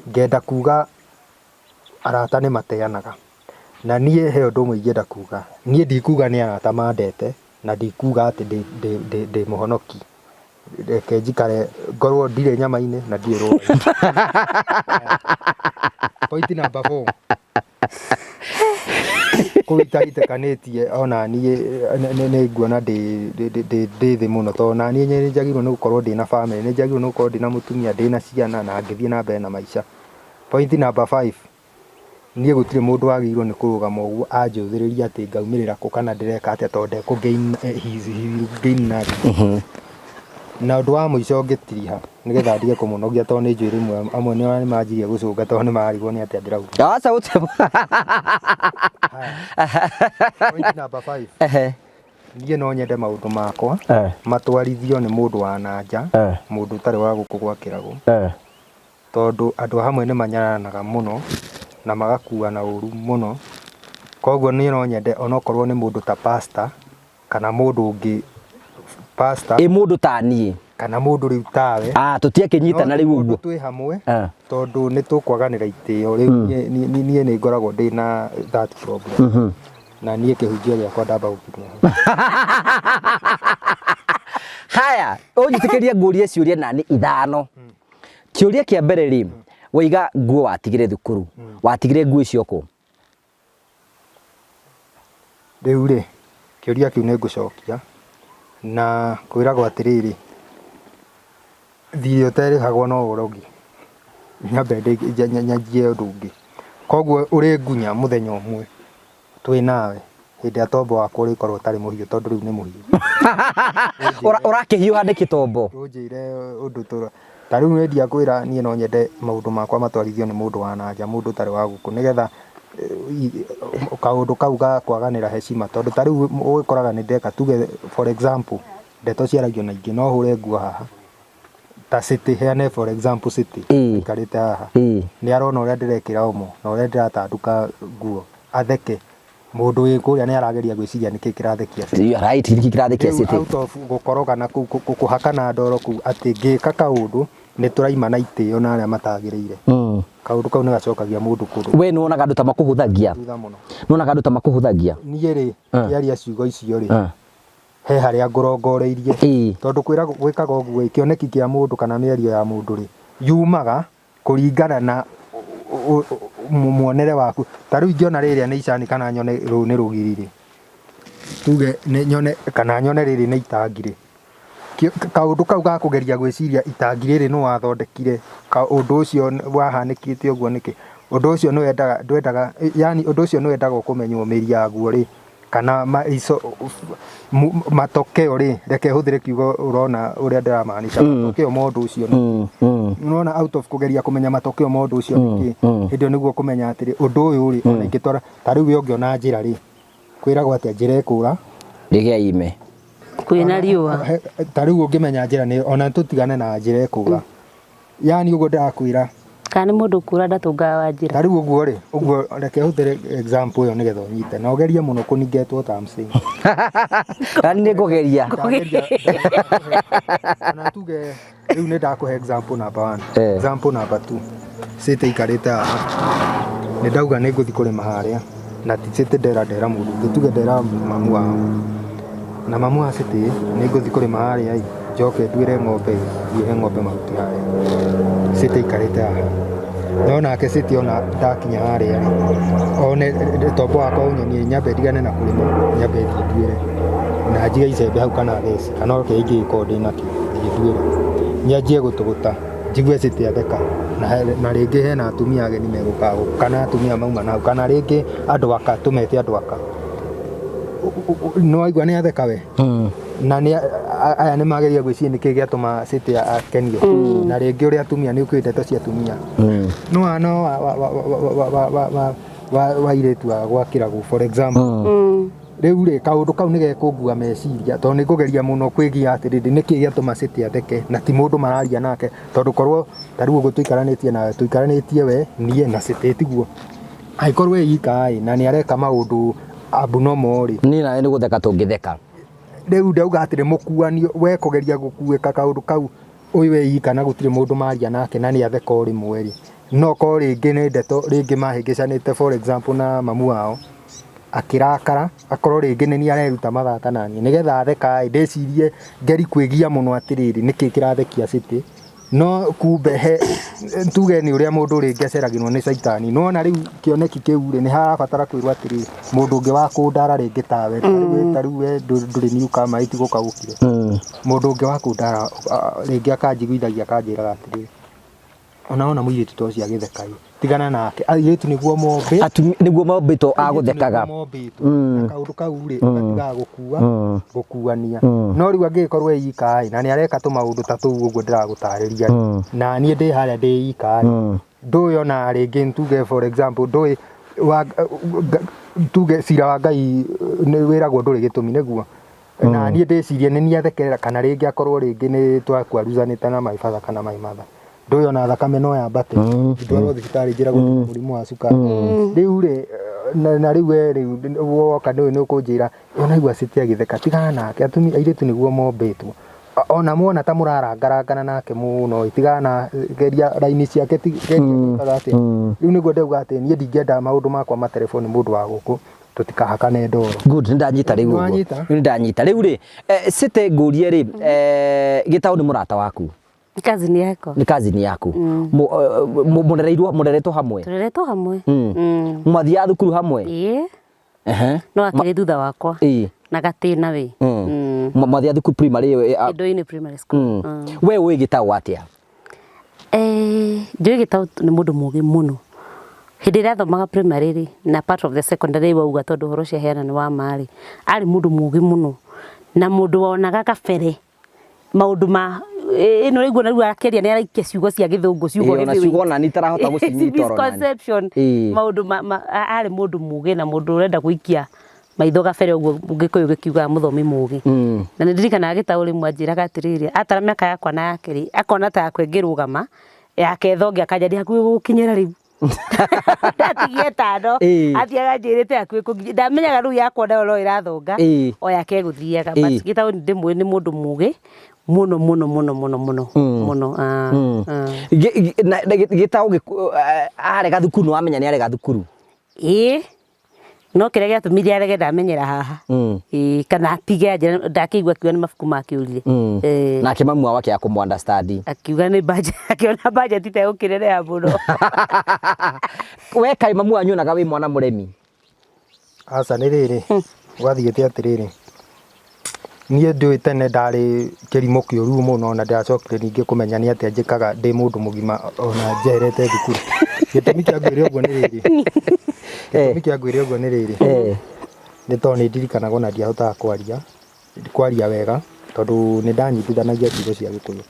ngenda kuga arata nĩ mateanaga. Na niĩ he ũndũ ũmwe ingĩenda kuga, niĩ ndikuga nĩ arata mandete, na ndikuga atĩ ndĩ mũhonoki. Reke njikare ngorwo ndirĩ nyama-inĩ na ndirĩ rũũa-inĩ. Point number 4, kũu itahĩtĩkanĩtie ona niĩ nĩ nguona ndĩ thĩ mũno, tondũ ona niĩ nĩ njagĩrĩirwo nĩ gũkorwo ndĩna family, nĩ njagĩrĩirwo nĩ gũkorwo ndĩna mũtumia, ndĩna ciana na ngĩthiĩ na mbere na maica. Point number 5, niĩ gũtirĩ mũndũ wagĩrĩirwo nĩ kũrũgama ũguo anjũthĩrĩrie atĩ ngaumĩrĩra kũ kana ndĩreka atĩa, tondũ ndekũ gain, he will gain nothing. Na ũndũ wa mũico ngĩtiriha nĩgetha ndige kũmũnogia tondũ nĩ njũĩ rĩmwe amwe nĩ manjirie gũcũnga tondũ nĩ marigwo nĩ atĩa ndĩrauga. Aca gũtirĩ. Point number 5. Niĩ no nyende maũndũ makwa matwarithio nĩ mũndũ wa na nja, mũndũ ũtarĩ wa gũkũ gwa Kĩragũ. Tondũ andũ a hamwe nĩ manyararanaga mũno na magakuana ũru mũno. Koguo niĩ no nyende onokorwo nĩ mũndũ ta pastor kana mũndũ ũngĩ pastor. Ĩ mũndũ ta niĩ. Kana mũndũ rĩu tawe. Tũtiakĩnyitana rĩu ũguo. No twĩ hamwe tondũ nĩ tũkwaganĩra itĩo. Rĩu niĩ nĩ ngoragwo ndĩ na that problem. Na niĩ kĩhunjio gĩakwa ndamba gũkinyia hau. Haya, ũnjĩtĩkĩrie ngũrie ciũria nani ithano. Kĩũria kĩa mbere rĩ, waiga nguo watigire thukuru. Watigire nguo icio kũ? Rĩu rĩ, kĩũria kĩu nĩ ngũcokia. Na kwĩragwo atĩrĩrĩ, thirĩ ũterĩhagwo no ũrogi. Nyambe nyanjie ũndũ ũngĩ. Koguo ũrĩngunya mũthenya ũmwe twĩ nawe hĩndĩ ĩrĩa tombo wakwa ũrĩkorwo ũtarĩ mũhiũ tondũ rĩu nĩ mũhiũ. Ũrakĩhiũha nĩkĩ tombo? Ũnjĩre ũndũ tũra ta rĩu niĩ ndiakwĩra niĩ no nyende maũndũ makwa matwarithio nĩ mũndũ wa na nja mũndũ ũtarĩ wa gũkũ nĩgetha kaũndũ kau ga kwaganĩra heshima tondũ ta rĩu ũgĩkoraga nĩ ndeka tuge for example ndeto ciaragio na ingĩ no hũre nguo haha ta city heane for example city aikarĩte haha nĩ arona ũrĩa ndĩrekĩra omo na ũrĩa ndĩratanduka nguo atheke mũndũ wĩ kũrĩa nĩ arageria gwĩciria nĩkĩ kĩrathekia city. You are right, nĩkĩ kĩrathekia Rĩu city? out of gũkorogana kũu kũhakana ndoro kũu atĩ ngĩka kaũndũ nĩ tũraima na itĩo na arĩa matagĩrĩire. Kaũndũ kau nĩ gacokagia mũndũ kũndũ. We nĩ wonaga andũ ta makũhũthagia? Thutha mũno. Nĩ wonaga andũ ta makũhũthagia? Niĩ rĩ, ngĩaria ciugo icio rĩ, he harĩa ngũrongoreirie. Tondũ gwĩkaga ũguo ĩ, kĩoneki kĩa mũndũ kana mĩario ya mũndũ rĩ, yumaga kũringana na muonere waku. Ta rĩu ingĩona rĩrĩa nĩ icani kana nyone rũrũ nĩ rũgiri rĩ, tuge nyone kana nyone rĩrĩ nĩ itangi rĩ, kaũndũ kau ga kũgeria gwĩciria itangi rĩrĩ nũ wathondekire, ũndũ ũcio wahanĩkĩte ũguo nĩkĩ, ũndũ ũcio nĩ wendaga ndwendaga yaani ũndũ ũcio nĩ wendaga kũmenywo mĩri yaguo rĩ, kana matokeo rĩ, reke hũthĩre kiugo ũrona ũrĩa ndĩramaanisha, matokeo ma ũndũ ũcio nĩ kĩ? Nĩwona out of kũgeria kũmenya matokeo ma ũndũ ũcio nĩ kĩ, hĩndĩ ĩyo nĩguo ũkũmenya atĩrĩ ũndũ ũyũ rĩ, ona ingĩtwara, ta rĩu we ũngĩona njĩra rĩ, kwĩragwo atĩa njĩra ĩkũra? Rĩgĩa ime. Kwĩna riũa. Ta rĩu ũngĩmenya njĩra nĩ ona tũtigane na njĩra ĩkũra. Yani ũguo ndĩrakwĩra. Kana nĩ mũndũ ũkũra ndatũngaga wa njĩra. Ta rĩu ũguo rĩ, ũguo reke hũthĩre example ĩyo nĩgetha ũnyite. Na ũgerie mũno kũni get what I'm saying. Na nĩ ngũgeria. Ona tuge rĩu nĩ ndakũhe example number one. Example number two. City ikarĩte haha. Nĩ ndauga nĩ ngũthiĩ kũrĩma harĩa. Na ti City ndera ndera mũndũ ũngĩ. Tuge ndera mamu wao. Na mamu wa City nĩ ngũthiĩ kũrĩma harĩa ĩ, njoke nduĩre ng'ombe ĩ, thiĩ he ng'ombe mahuti harĩa. City aikarĩte haha. No nake City ona ndakinya harĩa rĩ, one tombo wakwa ũnyonie nyambe ndigane na kũrĩma, nyambe thiĩ nduĩre. Na njige icembe hau kana theci, kana o kĩrĩa ingĩgĩkorwo ndĩnakĩo, thiĩ nduĩre. Nyanjie gũtũgũta, njigue City atheka. Na rĩngĩ hena atumia ageni megũkaga gũkũ, kana atumia mauma na hau, kana rĩngĩ andũ aka, tũmete andũ aka. Nĩ waigua nĩ atheka we? Na nĩ aya nĩ mageria gwĩciria nĩkĩ gĩatũma City akenio. Na rĩngĩ ũrĩa atumia nĩ ũkĩũĩ ndeto cia atumia. No wa no wa wa wa wa wa wa wa wa wa airĩtu a gwa kĩragu for example. Rĩu rĩ kaũndũ kau nĩ gekũngua meciria tondũ nĩ ngũgeria mũno kwĩgia atĩrĩrĩ nĩkĩ gĩatũma City atheke na ti mũndũ mararia nake tondũ korwo ta rĩu ũguo tũikaranĩtie nawe tũikaranĩtie we niĩ na City tiguo. Angĩkorwo e ika ĩ na nĩ areka maũndũ abnormal rĩ. Niĩ nawe nĩ gũtheka tũngĩtheka. Rĩu ndauga atĩrĩ mũkuanio we kũgeria gũkuĩka kaũndũ kau ũyũ e ika na gũtirĩ mũndũ maria nake na nĩ atheka o rĩmwe rĩ, no korwo rĩngĩ nĩ ndeto rĩngĩ mahĩngĩcanĩte for example na mamu wao akĩrakara akorwo rĩngĩ nĩ niĩ areruta mathaka naniĩ nĩgetha atheka ĩ ndĩcirie ngeri kwĩgia mũno atĩrĩrĩ nĩkĩ kĩrathekia City. No kumbe he tuge nĩ ũrĩa mũndũ rĩngĩ aceragĩrwo nĩ caitani. Nĩwona rĩu kĩoneki kĩu rĩ, nĩ harabatara kwĩrwo atĩrĩrĩ, mũndũ ũngĩ wa kũndara rĩngĩ tawe, ta rĩu we ndũrĩ newcomer ĩ ti gũka ũkire. Mũndũ ũngĩ wa kũndara rĩngĩ akanjiguithagia akanjĩraga atĩrĩrĩ, ona wona mũirĩtu ta ũcio agĩtheka ĩ, tigana nake. Airĩtu nĩguo mombĩ. Nĩguo mombĩtwo a gũthekaga. Nĩguo mombĩtwo. Na kaũndũ kau rĩ, gatigaga gũkua, gũkuania. No rĩu angĩgĩkorwo e ika ĩ, na nĩ areka tũmaũndũ ta tũu ũguo ndĩragũtarĩria rĩ, na niĩ ndĩ harĩa ndĩ ika rĩ, ndũĩ ona rĩngĩ tuge for example, ndũĩ tuge cira wa Ngai nĩ wĩragwo ndũrĩ gĩtũmi nĩguo? Na niĩ ndĩcirie nĩ niĩ athekerera kana rĩngĩ akorwo rĩngĩ nĩ twakwaruzanĩte na my father kana my mother. Ndũĩ ona thakame no yambate ndwarwo thibitarĩ njĩragwo ndĩna mũrimũ wa cukari. Rĩu rĩ na rĩu we rĩu woka nĩ ũkũnjĩra ũnaigua City agĩtheka tigana nake atumia airĩtu nĩguo mombĩtwo. Ona muona ta mũrarangarangana nake mũno ĩ tigana na geria raini ciake geria gwĩkaga atĩa. Rĩu nĩguo ndauga atĩ niĩ ndingĩenda maũndũ makwa materebwo nĩ mũndũ wa gũkũ tũtikahakane ndoro. Good, nĩ ndanyita rĩu ũguo. Nĩwanyita? Nĩ ndanyita. Rĩu rĩ, City ngũrie rĩ, Gĩtaũ nĩ mũrata waku? Cousin yakwa. Nĩ cousin yaku. Mũrereirwo, mũreretwo hamwe? Tũreretwo hamwe. Mwathiaga thukuru hamwe? Ĩĩ. No akĩrĩ thutha wakwa na gatĩna we. Mwathia thukuru primary ĩyo Kĩndũ-inĩ primary school. We ũĩ Gĩtaũ atĩa? Njũĩ Gĩtaũ nĩ mũndũ mũgĩ mũno. Hĩndĩ ĩrĩa athomaga primary rĩ, na part of the secondary wauga tondũ ũhoro ũcio aheana nĩ wa ma rĩ, arĩ mũndũ mũgĩ mũno na mũndũ wonaga kabere maũndũ ma ĩno rĩu ona rĩu akĩaria nĩ araikia ciugo cia gĩthũngũ ciugo Ĩĩ, ona gĩthũi. ciugo ona niĩ itarahota gũcinyita oro nani. Misconception. Ĩĩ. Maũndũ arĩ mũndũ mũgĩ na mũndũ ũrenda gũikia maitho kabere ũguo Gĩkũyũ gĩkiugaga mũthomi mũgĩ. Na nĩ ndirikanaga Gĩtaũ rĩmwe anjĩraga atĩrĩrĩ, atara mĩaka yakwa na yake rĩ, akona ta yakwa ĩngĩrũgama, yake ĩthonge akanja ndĩ hakuhĩ gũgũkinyĩra rĩu. Ndatigia ĩtano, athiaga anjĩrĩte hakuhĩ kũnginyĩra, ndamenyaga rĩu yakwa nayo no ĩrathonga, o yake ĩgũthiaga. But Gĩtaũ nĩ ndĩmũĩ nĩ mũndũ mũgĩ mũno mũno mũno mũno mũno mũno. Gĩtaũ arega thukuru nĩ wamenya nĩ arega thukuru? Ĩĩ, no kĩrĩa gĩatũmire arege ndamenyera haha. Ĩĩ, kana atige anjĩra ndakĩigua akiuga nĩ mabuku makĩũrire. Nake mamu wao akĩaga kũmũ understand. Akiuga nĩ budget, akĩona budget ĩtegũkĩneneha mũno. We kaĩ mamu wanyu onaga wĩ mwana mũremi? Aca nĩ rĩrĩ, gwathiĩte atĩrĩrĩ, niĩ ndĩũĩ tene ndarĩ kĩrimũ kĩũru mũno na ndĩracokire ningĩ kũmenya nĩ atĩa njĩkaga ndĩ mũndũ mũgima ona njeherete thukuru. Gĩtũmi kĩa ngwĩre ũguo nĩ rĩrĩ, gĩtũmi kĩa ngwĩre ũguo nĩ rĩrĩ, nĩ tondũ nĩ ndirikanaga ona ndiahotaga kwaria wega tondũ nĩ ndanyitithanagia ciugo cia Gĩkũyũ.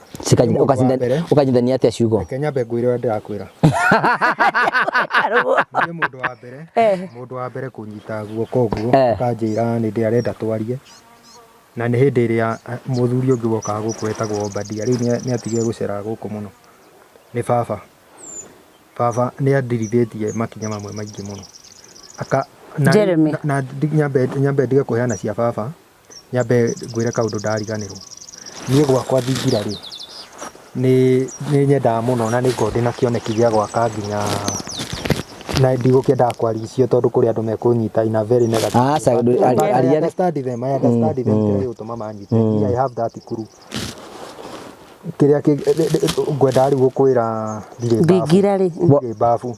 Ũkanyitithania atĩa ciugo? Reke nyambe ngwĩre ũrĩa ndĩrakwĩra. Niĩ mũndũ wa mbere, mũndũ wa mbere kũnyita guoko ũguo, akanjĩra nĩ ndĩ arenda twarie. Na nĩ hĩndĩ ĩrĩa mũthuri ũngĩ wokaga gũkũ wetagwo Obadia, rĩu nĩ atigire gũceraga gũkũ mũno. Nĩ baba. Baba nĩ andirithĩtie makinya mamwe maingĩ mũno. Jeremy. Na nyambe ndige kũheana cia baba, nyambe ngwĩre kaũndũ ndariganĩrwo. Niĩ gwakwa thingira rĩ, nĩ nyendaga mũno na nĩ ngoragwo ndĩna kĩoneki gĩa gwaka nginya na ndigũkĩendaga kwaria icio tondũ kũrĩ andũ mekũnyita in a very negative way. But I understand them, I understand them, kĩrĩa gĩgũtũma manyite. I have that clue. Kĩrĩa ngwendaga rĩu gũkwĩra ndirĩ babu. Thingira rĩ. Ndirĩ babu.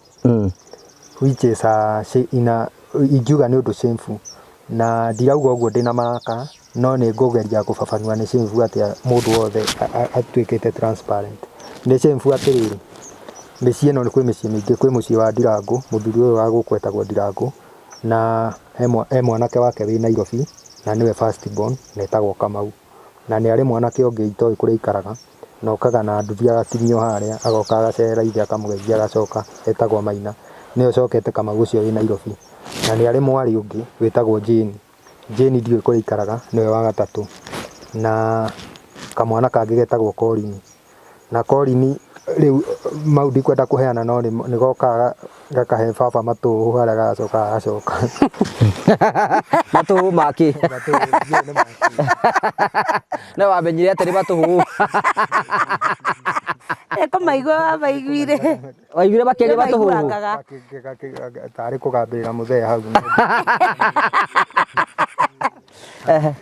Which is a in a, ingiuga nĩ ũndũ shameful. Na ndirauga ũguo ndĩna maraka, no nĩ ngũgeria kũbabanua nĩ shameful atĩa mũndũ wothe atuĩkĩte transparent. Nĩ shameful atĩrĩrĩ, mĩciĩ ĩno nĩ kwĩ mĩciĩ mĩingĩ, kwĩ mũciĩ wa Ndirango, mũthuri ũyũ wa gũkũ etagwo Ndirango, na he mwanake wake wĩ Nairobi, na nĩwe first born, na etagwo Kamau. Na nĩ arĩ mwanake ũngĩ itoĩ kũrĩa aikaraga, na okaga na nduthi agakinyio harĩa, agoka agacerera ithe akamũgeithia agacoka, etagwo Maina. Nĩwe ũcokete Kamau ũcio wĩ Nairobi. Na nĩ arĩ mwarĩ ũngĩ wĩtagwo Jane. Jane ndiũĩ kũrĩa aikaraga, nĩwe wa gatatũ. Na kamwana kangĩ getagwo Colin. Na Colin rĩu mau ndikwenda kũheana no nĩ gokaga gakahe baba matũhũ harĩa gagacoka gagacoka. Matũhũ makĩ? Matũhũ, ndiũĩ nĩ makĩ. No wamenyire atĩ nĩ matũhũ. Kũmaigua wamaiguire. Waiguire makĩaria matũhũ? Tarĩ kũgambĩrĩra mũthee hau.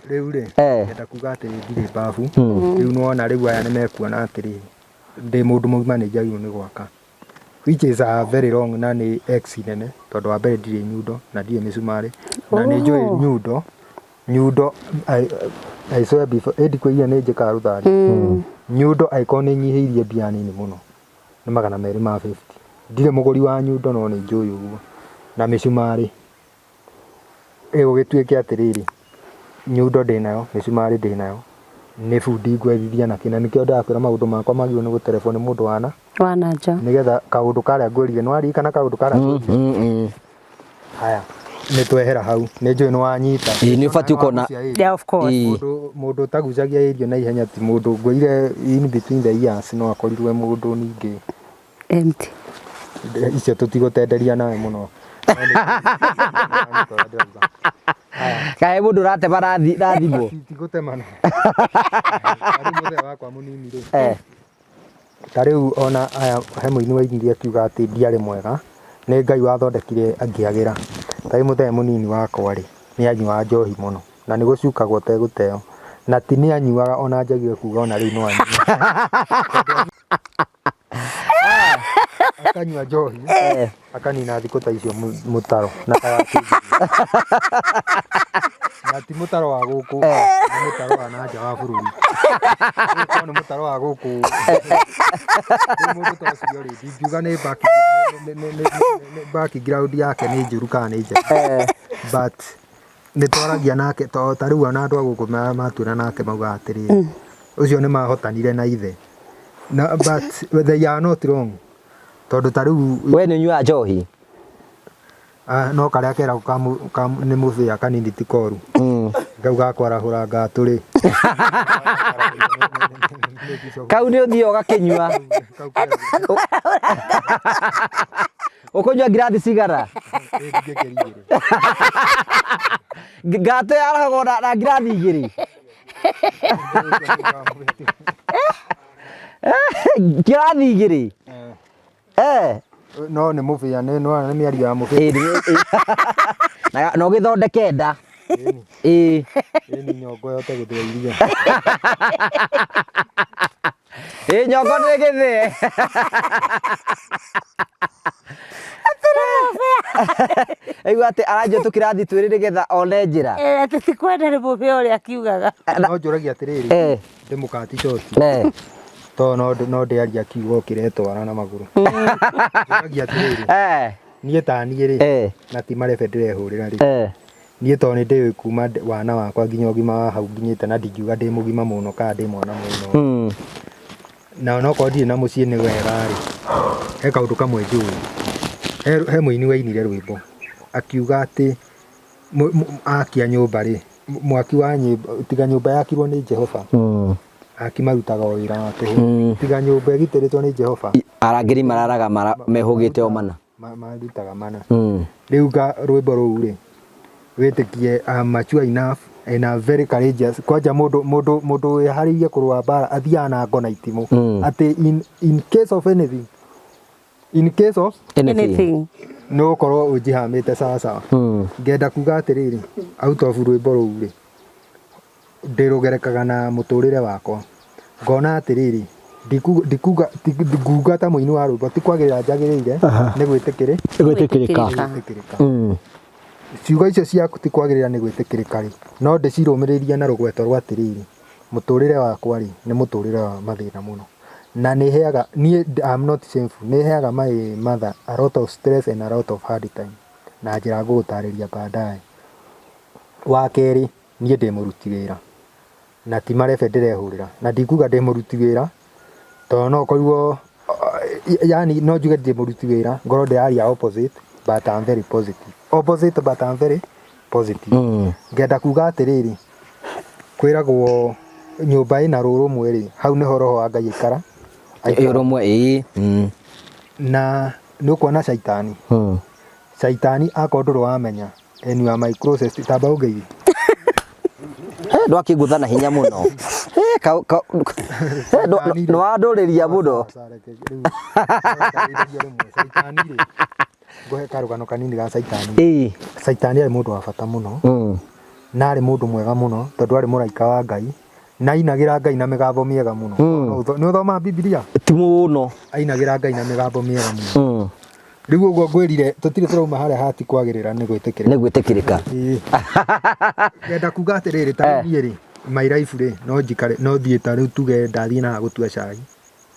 Rĩu rĩ, ngenda kuga atĩ ndirĩ babu. Rĩu nĩwona rĩu aya nĩmekuona atĩrĩrĩ, ndĩ mũndũ mũgima nĩ njagĩrĩirwo nĩ gwaka. Which is a very wrong na nĩ X nene tondũ wa mbere ndirĩ nyundo na ndirĩ mĩcumarĩ na nĩ njũĩ nyundo, nyundo I swear before, ĩ ndikwĩrire nĩ njĩkaga rũthari. Nyundo angĩkorwo nĩ nyihĩirie mbia nini mũno nĩ 250. Ndirĩ mũgũri wa nyundo no nĩ njũĩ ũguo. Na mĩcumarĩ ĩgũgĩtuĩke atĩrĩrĩ, nyundo ndĩnayo, mĩcumarĩ ndĩnayo, nĩ bundi ngwethithia na kĩ, na nĩkĩo ndĩrakwĩra maũndũ makwa magĩrĩirwo nĩ gũterebwo nĩ mũndũ wana Wana nja. Nĩgetha kaũndũ karĩa ngwĩrire, nĩ waririkana kaũndũ karĩa ngwĩrire? Haya, nĩ twehera hau, nĩ njũĩ nĩ wanyita. Ĩĩ, nĩ ũbatiĩ ũkona. Yeah, of course. Mũndũ ũtagucagia irio na ihenya ti mũndũ ngwĩrire in between the years no akorirwo e mũndũ ningĩ. Empty. Icio tũtigũtenderia nawe mũno. Kaĩ mũndũ ũratema na thimũ? Tigũtemana. Tarĩu mũthee wakwa mũnini rĩ. Ta rĩu ona aya he mũini wainire akiuga atĩ ndiarĩ mwega, nĩ Ngai wathondekire angĩagĩra. Ta rĩu mũthee mũnini wakwa rĩ, nĩ anyuaga njohi mũno na nĩ gũcukagwo ũtegũteo. Na ti nĩ anyuaga ona njagire kuga ona rĩu no anyue. Akanyua njohi akanina thikũ ta icio mũtaro na ta na ti mũtaro wa gũkũ, nĩ mũtaro wa na nja wa bũrũri. Ũkorwo nĩ mũtaro wa gũkũ, rĩu mũndũ ta ũcio rĩ, ndingiuga nĩ background yake nĩ njũru kana nĩ njega, but nĩ twaragia nake to ta rĩu ona andũ a gũkũ matuĩra nake maugaga atĩrĩrĩ, ũcio nĩ mahotanire na ithe na, but they are not wrong, tondũ ta rĩu We nĩ ũnyuaga njohi? Ah, no karĩa keragwo nĩ mũthĩa kanini ti koru, kau gakwarahũra ngatũ rĩ. Kau nĩ ũthiĩ ũgakĩnyua? Kau keragwo. Ũkũnyua ngirathi cigana? Ĩ, ndingĩkĩria igĩrĩ. Ngatũ yarahagwo na ngirathi igĩrĩ? Ngirathi igĩrĩ? Eh. No nĩ mũbĩa, nĩ nĩ mĩario ya mũbĩa. Ĩ, na ũgĩthondeke nda. Ĩ. Ĩni, nyongo yote gũthĩa iria. Ĩ, nyongo nĩ gĩthĩe. Aigua atĩ aranjua tũkĩrathi twĩrĩ nĩgetha one njĩra. Eh, atĩ ti kwenda nĩ mũbĩa ũrĩa akiugaga. No njũragia atĩrĩrĩ, ndĩmũkati short, to no ndĩaria kiugo kĩretwara na magũrũ. Njũragia atĩrĩrĩ, niĩ ta niĩ rĩ, na ti marebe ndĩrehũrĩra rĩ, niĩ to nĩ ndĩũĩ kuma wana wakwa nginya ũgima wa hau nginyĩte, na ndingiuga ndĩ mũgima mũno kana ndĩ mwana mũno, na onokorwo ndirĩ na mũciĩ nĩ wega rĩ, he kaũndũ kamwe njũĩ. He mũini wainire rwĩmbo akiuga atĩ akia nyũmba rĩ, mwaki wa nyũmba, tiga nyũmba yakirwo nĩ Jehova, aki marutaga o wĩra wa tũhũ, tiga nyũmba ĩgitĩrĩtwo nĩ Jehova, Arangĩri mararaga mehũgĩte o mana. Marutaga mana. Rĩu rwĩmbo rũu rĩ, wĩtĩkie I'm mature enough and I'm very courageous. Kwanja mũndũ wĩharĩirie kũrũa mbara athiaga na ngo na itimũ, atĩ in case of anything, in case of anything, nĩ gũkorwo ũnjihamĩte sawa sawa. Ngenda kuga atĩrĩrĩ, out of rwĩmbo rũu rĩ, ndĩrũgerekaga na mũtũrĩre wakwa, ngona atĩrĩrĩ, ndikuga nguga ta mũini wa rwĩmbo, ti kwagĩrĩra njagĩrĩire, nĩ gwĩtĩkĩrĩ gwĩtĩkĩrĩka. Gwĩtĩkĩrĩka. Ciugo icio ciaku ti kwagĩrĩra nĩ gwĩtĩkĩrĩka rĩ, no ndĩcirũmĩrĩrie na rũgweto rwa atĩrĩrĩ, mũtũrĩre wakwa rĩ, nĩ mũtũrĩre wa mathĩna mũno, na nĩ heaga niĩ, I'm not shameful, nĩ heaga my mother a lot of stress and a lot of hard time, na njĩra ngũgũtarĩria baadaye. Wa kerĩ, niĩ ndĩ mũruti wĩra na ti marebe ndĩrehũrĩra, na ndikuga ndĩ mũruti wĩra tondũ no ũkorirwo, yani no njuge ndĩ mũruti wĩra ngorwo ndĩraria opposite, but I'm very positive, opposite but I'm very positive. Ngenda kuga atĩrĩrĩ, kwĩragwo nyũmba ĩna rũrũmwe rĩ, hau nĩho roho wa Ngai aikara. Ũrũmwe, ĩĩ. Na nĩ ũkuona caitani, caitani akorwo ndũrĩ wamenya, and you are my closest, tamba ũngeithie. Ndwakĩngũtha na hinya mũno. Nĩ wandũrĩria mũno. Caitani rĩ, ngũhe karũgano kanini ga caitani. Caitani arĩ mũndũ wa bata mũno, na arĩ mũndũ mwega mũno, tondũ arĩ mũraika wa Ngai, na ainagĩra Ngai na mĩgambo mĩega mũno. Nĩ ũthomaga Bibilia? Ti mũno. Ainagĩra Ngai na mĩgambo mĩega mũno. Rĩu ũguo ngwĩrire, tũtirĩ tũrauma harĩa hati kwagĩrĩra nĩ gwĩtĩkĩrĩka. Nĩ gwĩtĩkĩrĩka. Ĩĩ. Ngenda kuga atĩrĩrĩ, ta rĩu niĩ rĩ, my life rĩ, no njikare, no thiĩ, ta rĩu tuge ndathiĩ na gũtua cai,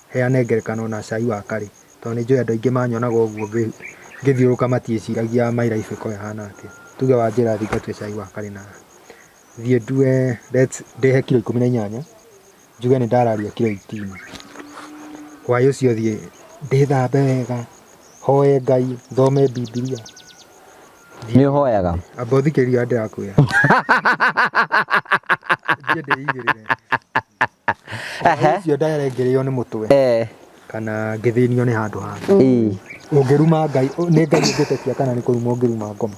heane ngerekano na cai wa karĩ, tondũ nĩ njũĩ andũ aingĩ manyonaga ũguo ngĩthiũrũrũka matiĩciragia my life ĩkoragwo ĩhana atĩa. Tuge wanjĩra thiĩ ngatue cai wa karĩ, na thiĩ ndue, let's ndĩhe kiro 18, njuge nĩ ndararia kiro 18. Hwaĩ ũcio thiĩ ndĩthambe wega, hoe Ngai, thome Bibilia. Nĩ ũhoyaga? Amba ũthikĩrĩrie ũrĩa ndĩrakwĩra. Thiĩ ndĩigĩrĩre. Hwaĩ ũcio ndarengererio nĩ mũtwe kana ngĩthĩnio nĩ handũ hangĩ. Ũngĩruma Ngai, nĩ Ngai ũngĩtetia kana nĩ kũruma ũngĩruma ngoma?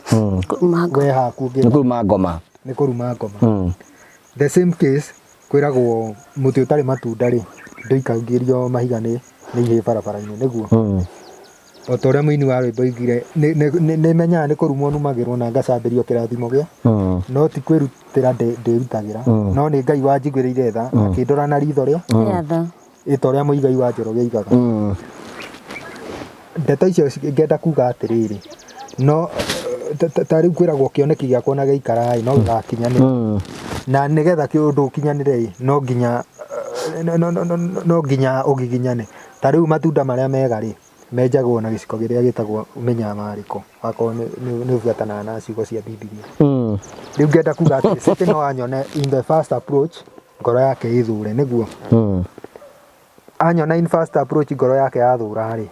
Kũruma ngoma. We haku Nĩ kũruma ngoma. Nĩ kũruma ngoma. The same case, kwĩragwo mũtĩ ũtarĩ matunda rĩ, ndũikagĩrio mahiga nĩ ihĩĩ barabara-inĩ, nĩguo? O ta ũrĩa mũini wa rwĩmbo oigire, nĩ menyaga nĩ kũrumwo numagĩrwo na ngacambĩrio kĩrathimo gĩa, no ti kwĩrutĩra ndĩrutagĩra, no nĩ Ngai wanjiguĩrĩire tha, akĩndora na ritho rĩa Rĩa tha. Ĩ ta ũrĩa Mũigai wa Njoroge oigaga. Ndeto icio ngenda kuga atĩrĩrĩ, no ta rĩu kwĩragwo kĩoneki gĩakwa na gĩikara ĩ no gĩgakinyanĩra, na nĩgetha kĩũndũ ũkinyanĩre ĩ no nginya no nginya ũgiginyane. Ta rĩu matunda marĩa mega rĩ menjagwo na gĩciko kĩrĩa gĩtagwo mĩnyamarĩko, akorwo nĩ ũbuatanaga na ciugo cia Bibilia. Rĩu ngenda kuga atĩ City no anyone in the first approach ngoro yake ĩthũre nĩguo anyona in first approach ngoro yake yathũra rĩ,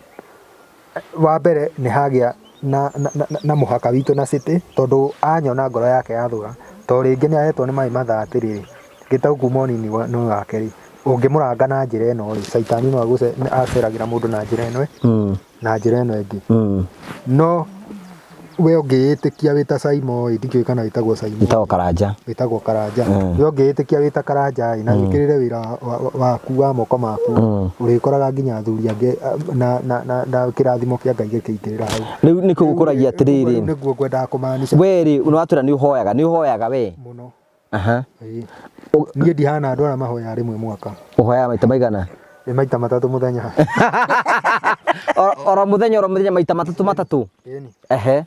wa mbere nĩ hagĩa na mũhaka witũ na City, tondũ anyona ngoro yake yathũra, to rĩngĩ nĩ ahetwo nĩ maĩ mathaa atĩrĩrĩ, gĩtau kuma ũnini wake rĩ, ũngĩmũranga na njĩra ĩno rĩ, caitani no aceragĩra mũndũ na njĩra ĩno na njĩra ĩno ĩngĩ. No we ũngĩĩtĩkia wĩ ta Saimo ĩ, ndikĩũĩ kana wĩtagwo Saimo. Wĩtagwo Karanja. Wĩtagwo Karanja. We ũngĩĩtĩkia wĩ ta Karanja ĩ, na wĩkĩrĩre wĩra waku wa moko maku, ũrĩkoraga nginya athuri angĩ na kĩrathimo kĩa Ngai gĩkĩingĩrĩra hau. Rĩu nĩkĩo gũkũragia atĩrĩrĩ. Rĩu nĩguo ngwendaga kũmaanisha. We rĩ, nĩ watwĩra nĩ ũhoyaga, nĩ ũhoyaga we? Mũno. Aha. Ĩĩ. Niĩ ndihana andũ arĩa mahoyaga rĩmwe mwaka. Ũhoyaga maita maigana? Nĩ maita matatũ mũthenya. Oro mũthenya oro mũthenya maita matatũ matatũ? Ĩni. Ehe.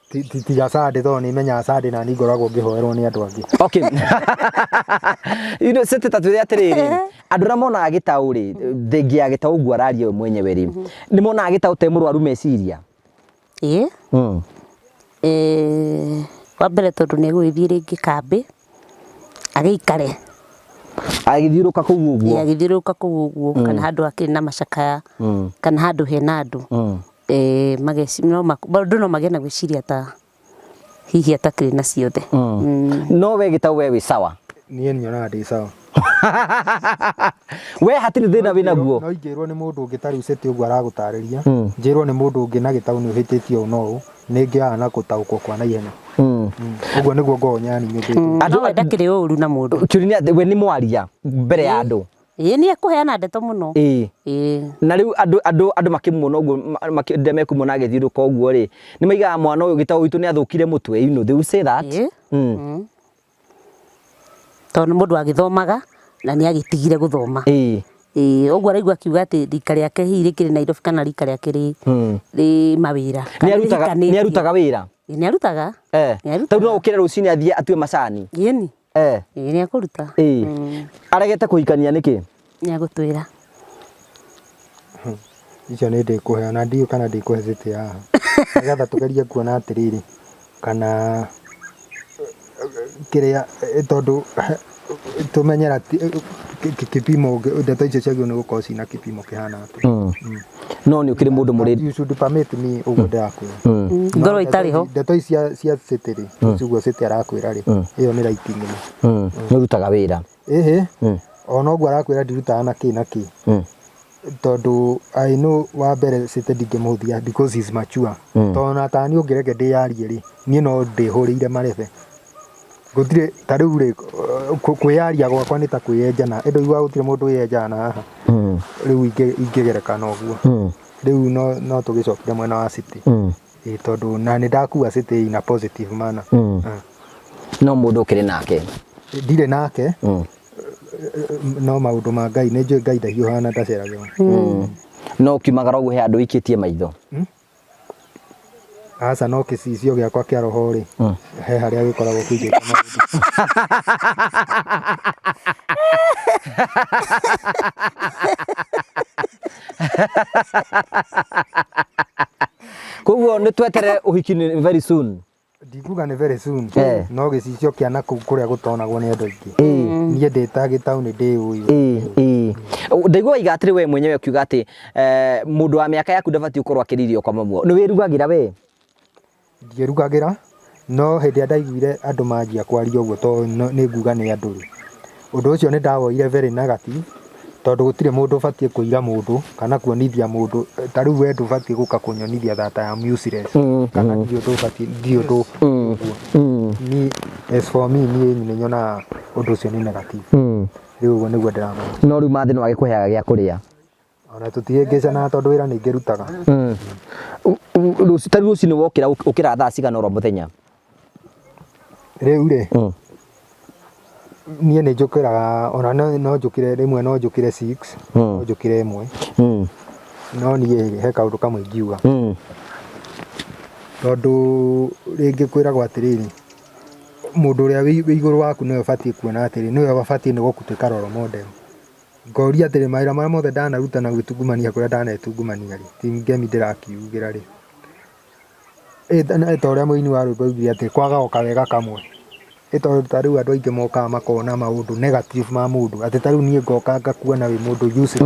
Tiga Sunday tondũ nĩ menyaga Sunday na niĩ ngoragwo ngĩhoerwo nĩ andũ angĩ. Okay. You know, City ta twĩre atĩrĩrĩ, andũ arĩa monaga gĩtaũ rĩ, thengia ya gĩtaũ ũguo araria we mwenyewe rĩ, nĩ monaga gĩtaũ te mũrwaru meciria? Ĩĩ. Wa mbere tondũ nĩ egũgĩthiĩ rĩngĩ kambĩ, agĩikare. Agĩthiũrũka kũu ũguo. Ĩĩ agĩthiũrũrũka kũu ũguo, kana handũ hakĩrĩ na macakaya, kana handũ hena andũ. Andũ no magĩe na gwĩciria ta hihi atakĩrĩ na ciothe. No we gĩtaũ we wĩ sawa? Niĩ nyonaga ndĩ sawa. We hatirĩ thĩna wĩ naguo? No ingĩrwo nĩ mũndũ ũngĩ ta rĩu City ũguo aragũtarĩria, njĩrwo nĩ mũndũ ũngĩ na gĩtaũ nĩ ũhĩtĩtie ũũ na ũũ, nĩ ngĩaga na gũtaũkwo kwa naihenya. Ũguo nĩguo ngoragwo nyani nyũmbĩtwo. No we ndakĩrĩ ũru na mũndũ. Kĩũria nĩ atĩ we nĩ mwaria mbere ya andũ? Ĩĩ nĩ ekũheana ndeto mũno. Ĩĩ. Ĩĩ. Na rĩu andũ andũ andũ makĩmuona ũguo rĩrĩa mekũmuona agĩthiũrũrũka ũguo rĩ, nĩ maigaga mwana ũyũ gĩtaũ witũ nĩ athũkire mũtwe, you know, they will say that. Ĩĩ. Tondũ nĩ mũndũ agĩthomaga na nĩ agĩtigire gũthoma. Ĩĩ. Ĩĩ, ũguo araigua akiuga atĩ rika rĩake hihi rĩkĩrĩ Nairobi kana rika rĩake rĩ mawĩra. Nĩ arutaga nĩ arutaga wĩra? Ĩĩ nĩ arutaga. Eh. Nĩ arutaga. Tondũ no ũkĩre rũcinĩ athiĩ atue macani? Ĩni. Eh. Ĩĩ nĩ ekũruta. Ĩĩ. Aregete kũhikania nĩkĩ? Nĩ egũtwĩra. Icio nĩ ndĩkũhe ona ndiũĩ kana ndĩkũhe city haha. Nĩgetha tũgerie kuona atĩrĩrĩ kana kĩrĩa tondũ tũmenye kĩpimo ndeto icio ciagĩrĩirwo nĩ gũkorwo ciĩna kĩpimo kĩhana atĩa. No nĩ ũkĩrĩ mũndũ mũrĩ You should permit me ũguo ndĩrakwĩra. Ngorwo itarĩ ho. Ndeto ici cia city rĩ, ũguo city arakwĩra rĩ, ĩyo nĩ right nĩma. Nĩ ũrutaga wĩra. Ĩhĩ, ona ũguo arakwĩra ndirutaga na kĩ na kĩ. Tondũ I know wa mbere City ndingĩmũhũthia because he's mature. Tondũ ona ta niĩ ũngĩreke ndĩyarie rĩ, niĩ no ndĩhũrĩire marebe. Gũtirĩ ta rĩu rĩ, kwĩyaria gwakwa nĩ ta kwĩyenja na ĩndĩ ũiguaga gũtirĩ mũndũ wĩyenjaga na haha. Rĩu ingĩgerekana ũguo. Rĩu no tũgĩcokire mwena wa City. Ĩĩ tondũ na nĩ ndakua City in a positive manner. No mũndũ ũkĩrĩ nake? Ndirĩ nake. No maũndũ ma Ngai nĩ njũĩ Ngai ndahiũhaga na ndaceragĩrwo. No ũkiumagara ũguo he andũ ũikĩtie maitho? Aca no gĩcicio gĩakwa kĩa roho rĩ, he harĩa gĩkoragwo kĩigĩte maũndũ. Koguo nĩ tweterere ũhiki nĩ very soon. Ndikuga nĩ very soon, no gĩcicio kĩa na kũu kũrĩa gũtonagwo nĩ andũ aingĩ. Niĩ ndĩ ta gĩtaũ nĩ ndĩũĩ. Ndaigua waiga atĩrĩ we mwenyewe ũkiuga atĩ mũndũ wa mĩaka yaku ndabatiĩ gũkorwo akĩrĩa irio kwa mamu. Nĩ wĩrugagĩra we? Ndiĩrugagĩra, no hĩndĩ ĩrĩa ndaiguire andũ manjia kwaria ũguo tondũ nĩ nguga nĩ andũ rĩ, ũndũ ũcio nĩ ndawoire very negative tondũ gũtirĩ mũndũ ũbatiĩ kũira mũndũ kana kuonithia mũndũ, ta rĩu we ndũbatiĩ gũka kũnyonithia that I am useless kana ndirĩ ũndũ ũbatiĩ, ndirĩ ũndũ ũguo. Niĩ as for me niĩ nĩ nyonaga ũndũ ũcio nĩ negative. Rĩu ũguo nĩguo ndĩramenya. No rĩu Mathĩ no agĩkũheaga gĩa kũrĩa? Ona tũtihĩngĩcanaga tondũ wĩra nĩ ngĩrutaga. Ta rĩu rũcinĩ wokĩra ũkĩraga thaa cigana oro mũthenya? Rĩu rĩ, niĩ nĩ njũkĩraga ona no njũkĩre rĩmwe no njũkĩre 6, no njũkĩre 1. No niĩ he kaũndũ kamwe ingiuga. Tondũ rĩngĩ kwĩragwo atĩrĩrĩ, mũndũ ũrĩa wĩ igũrũ waku nĩwe ũbatiĩ kuona atĩrĩ, nĩwe ũbatiĩ nĩ gũtuĩka role model. Ngoria atĩrĩ, mawĩra marĩa mothe ndanaruta na gwĩtungumania kũrĩa ndanetungumania rĩ, ti ngemi ndĩrakiugĩra rĩ, ta ũrĩa mũini wa rwĩmbo augire atĩ kwaga o kawega kamwe. Ĩ tondũ ta rĩu andũ aingĩ mokaga makona maũndũ negative ma mũndũ, atĩ ta rĩu niĩ ngoka ngakuona wĩ mũndũ useless,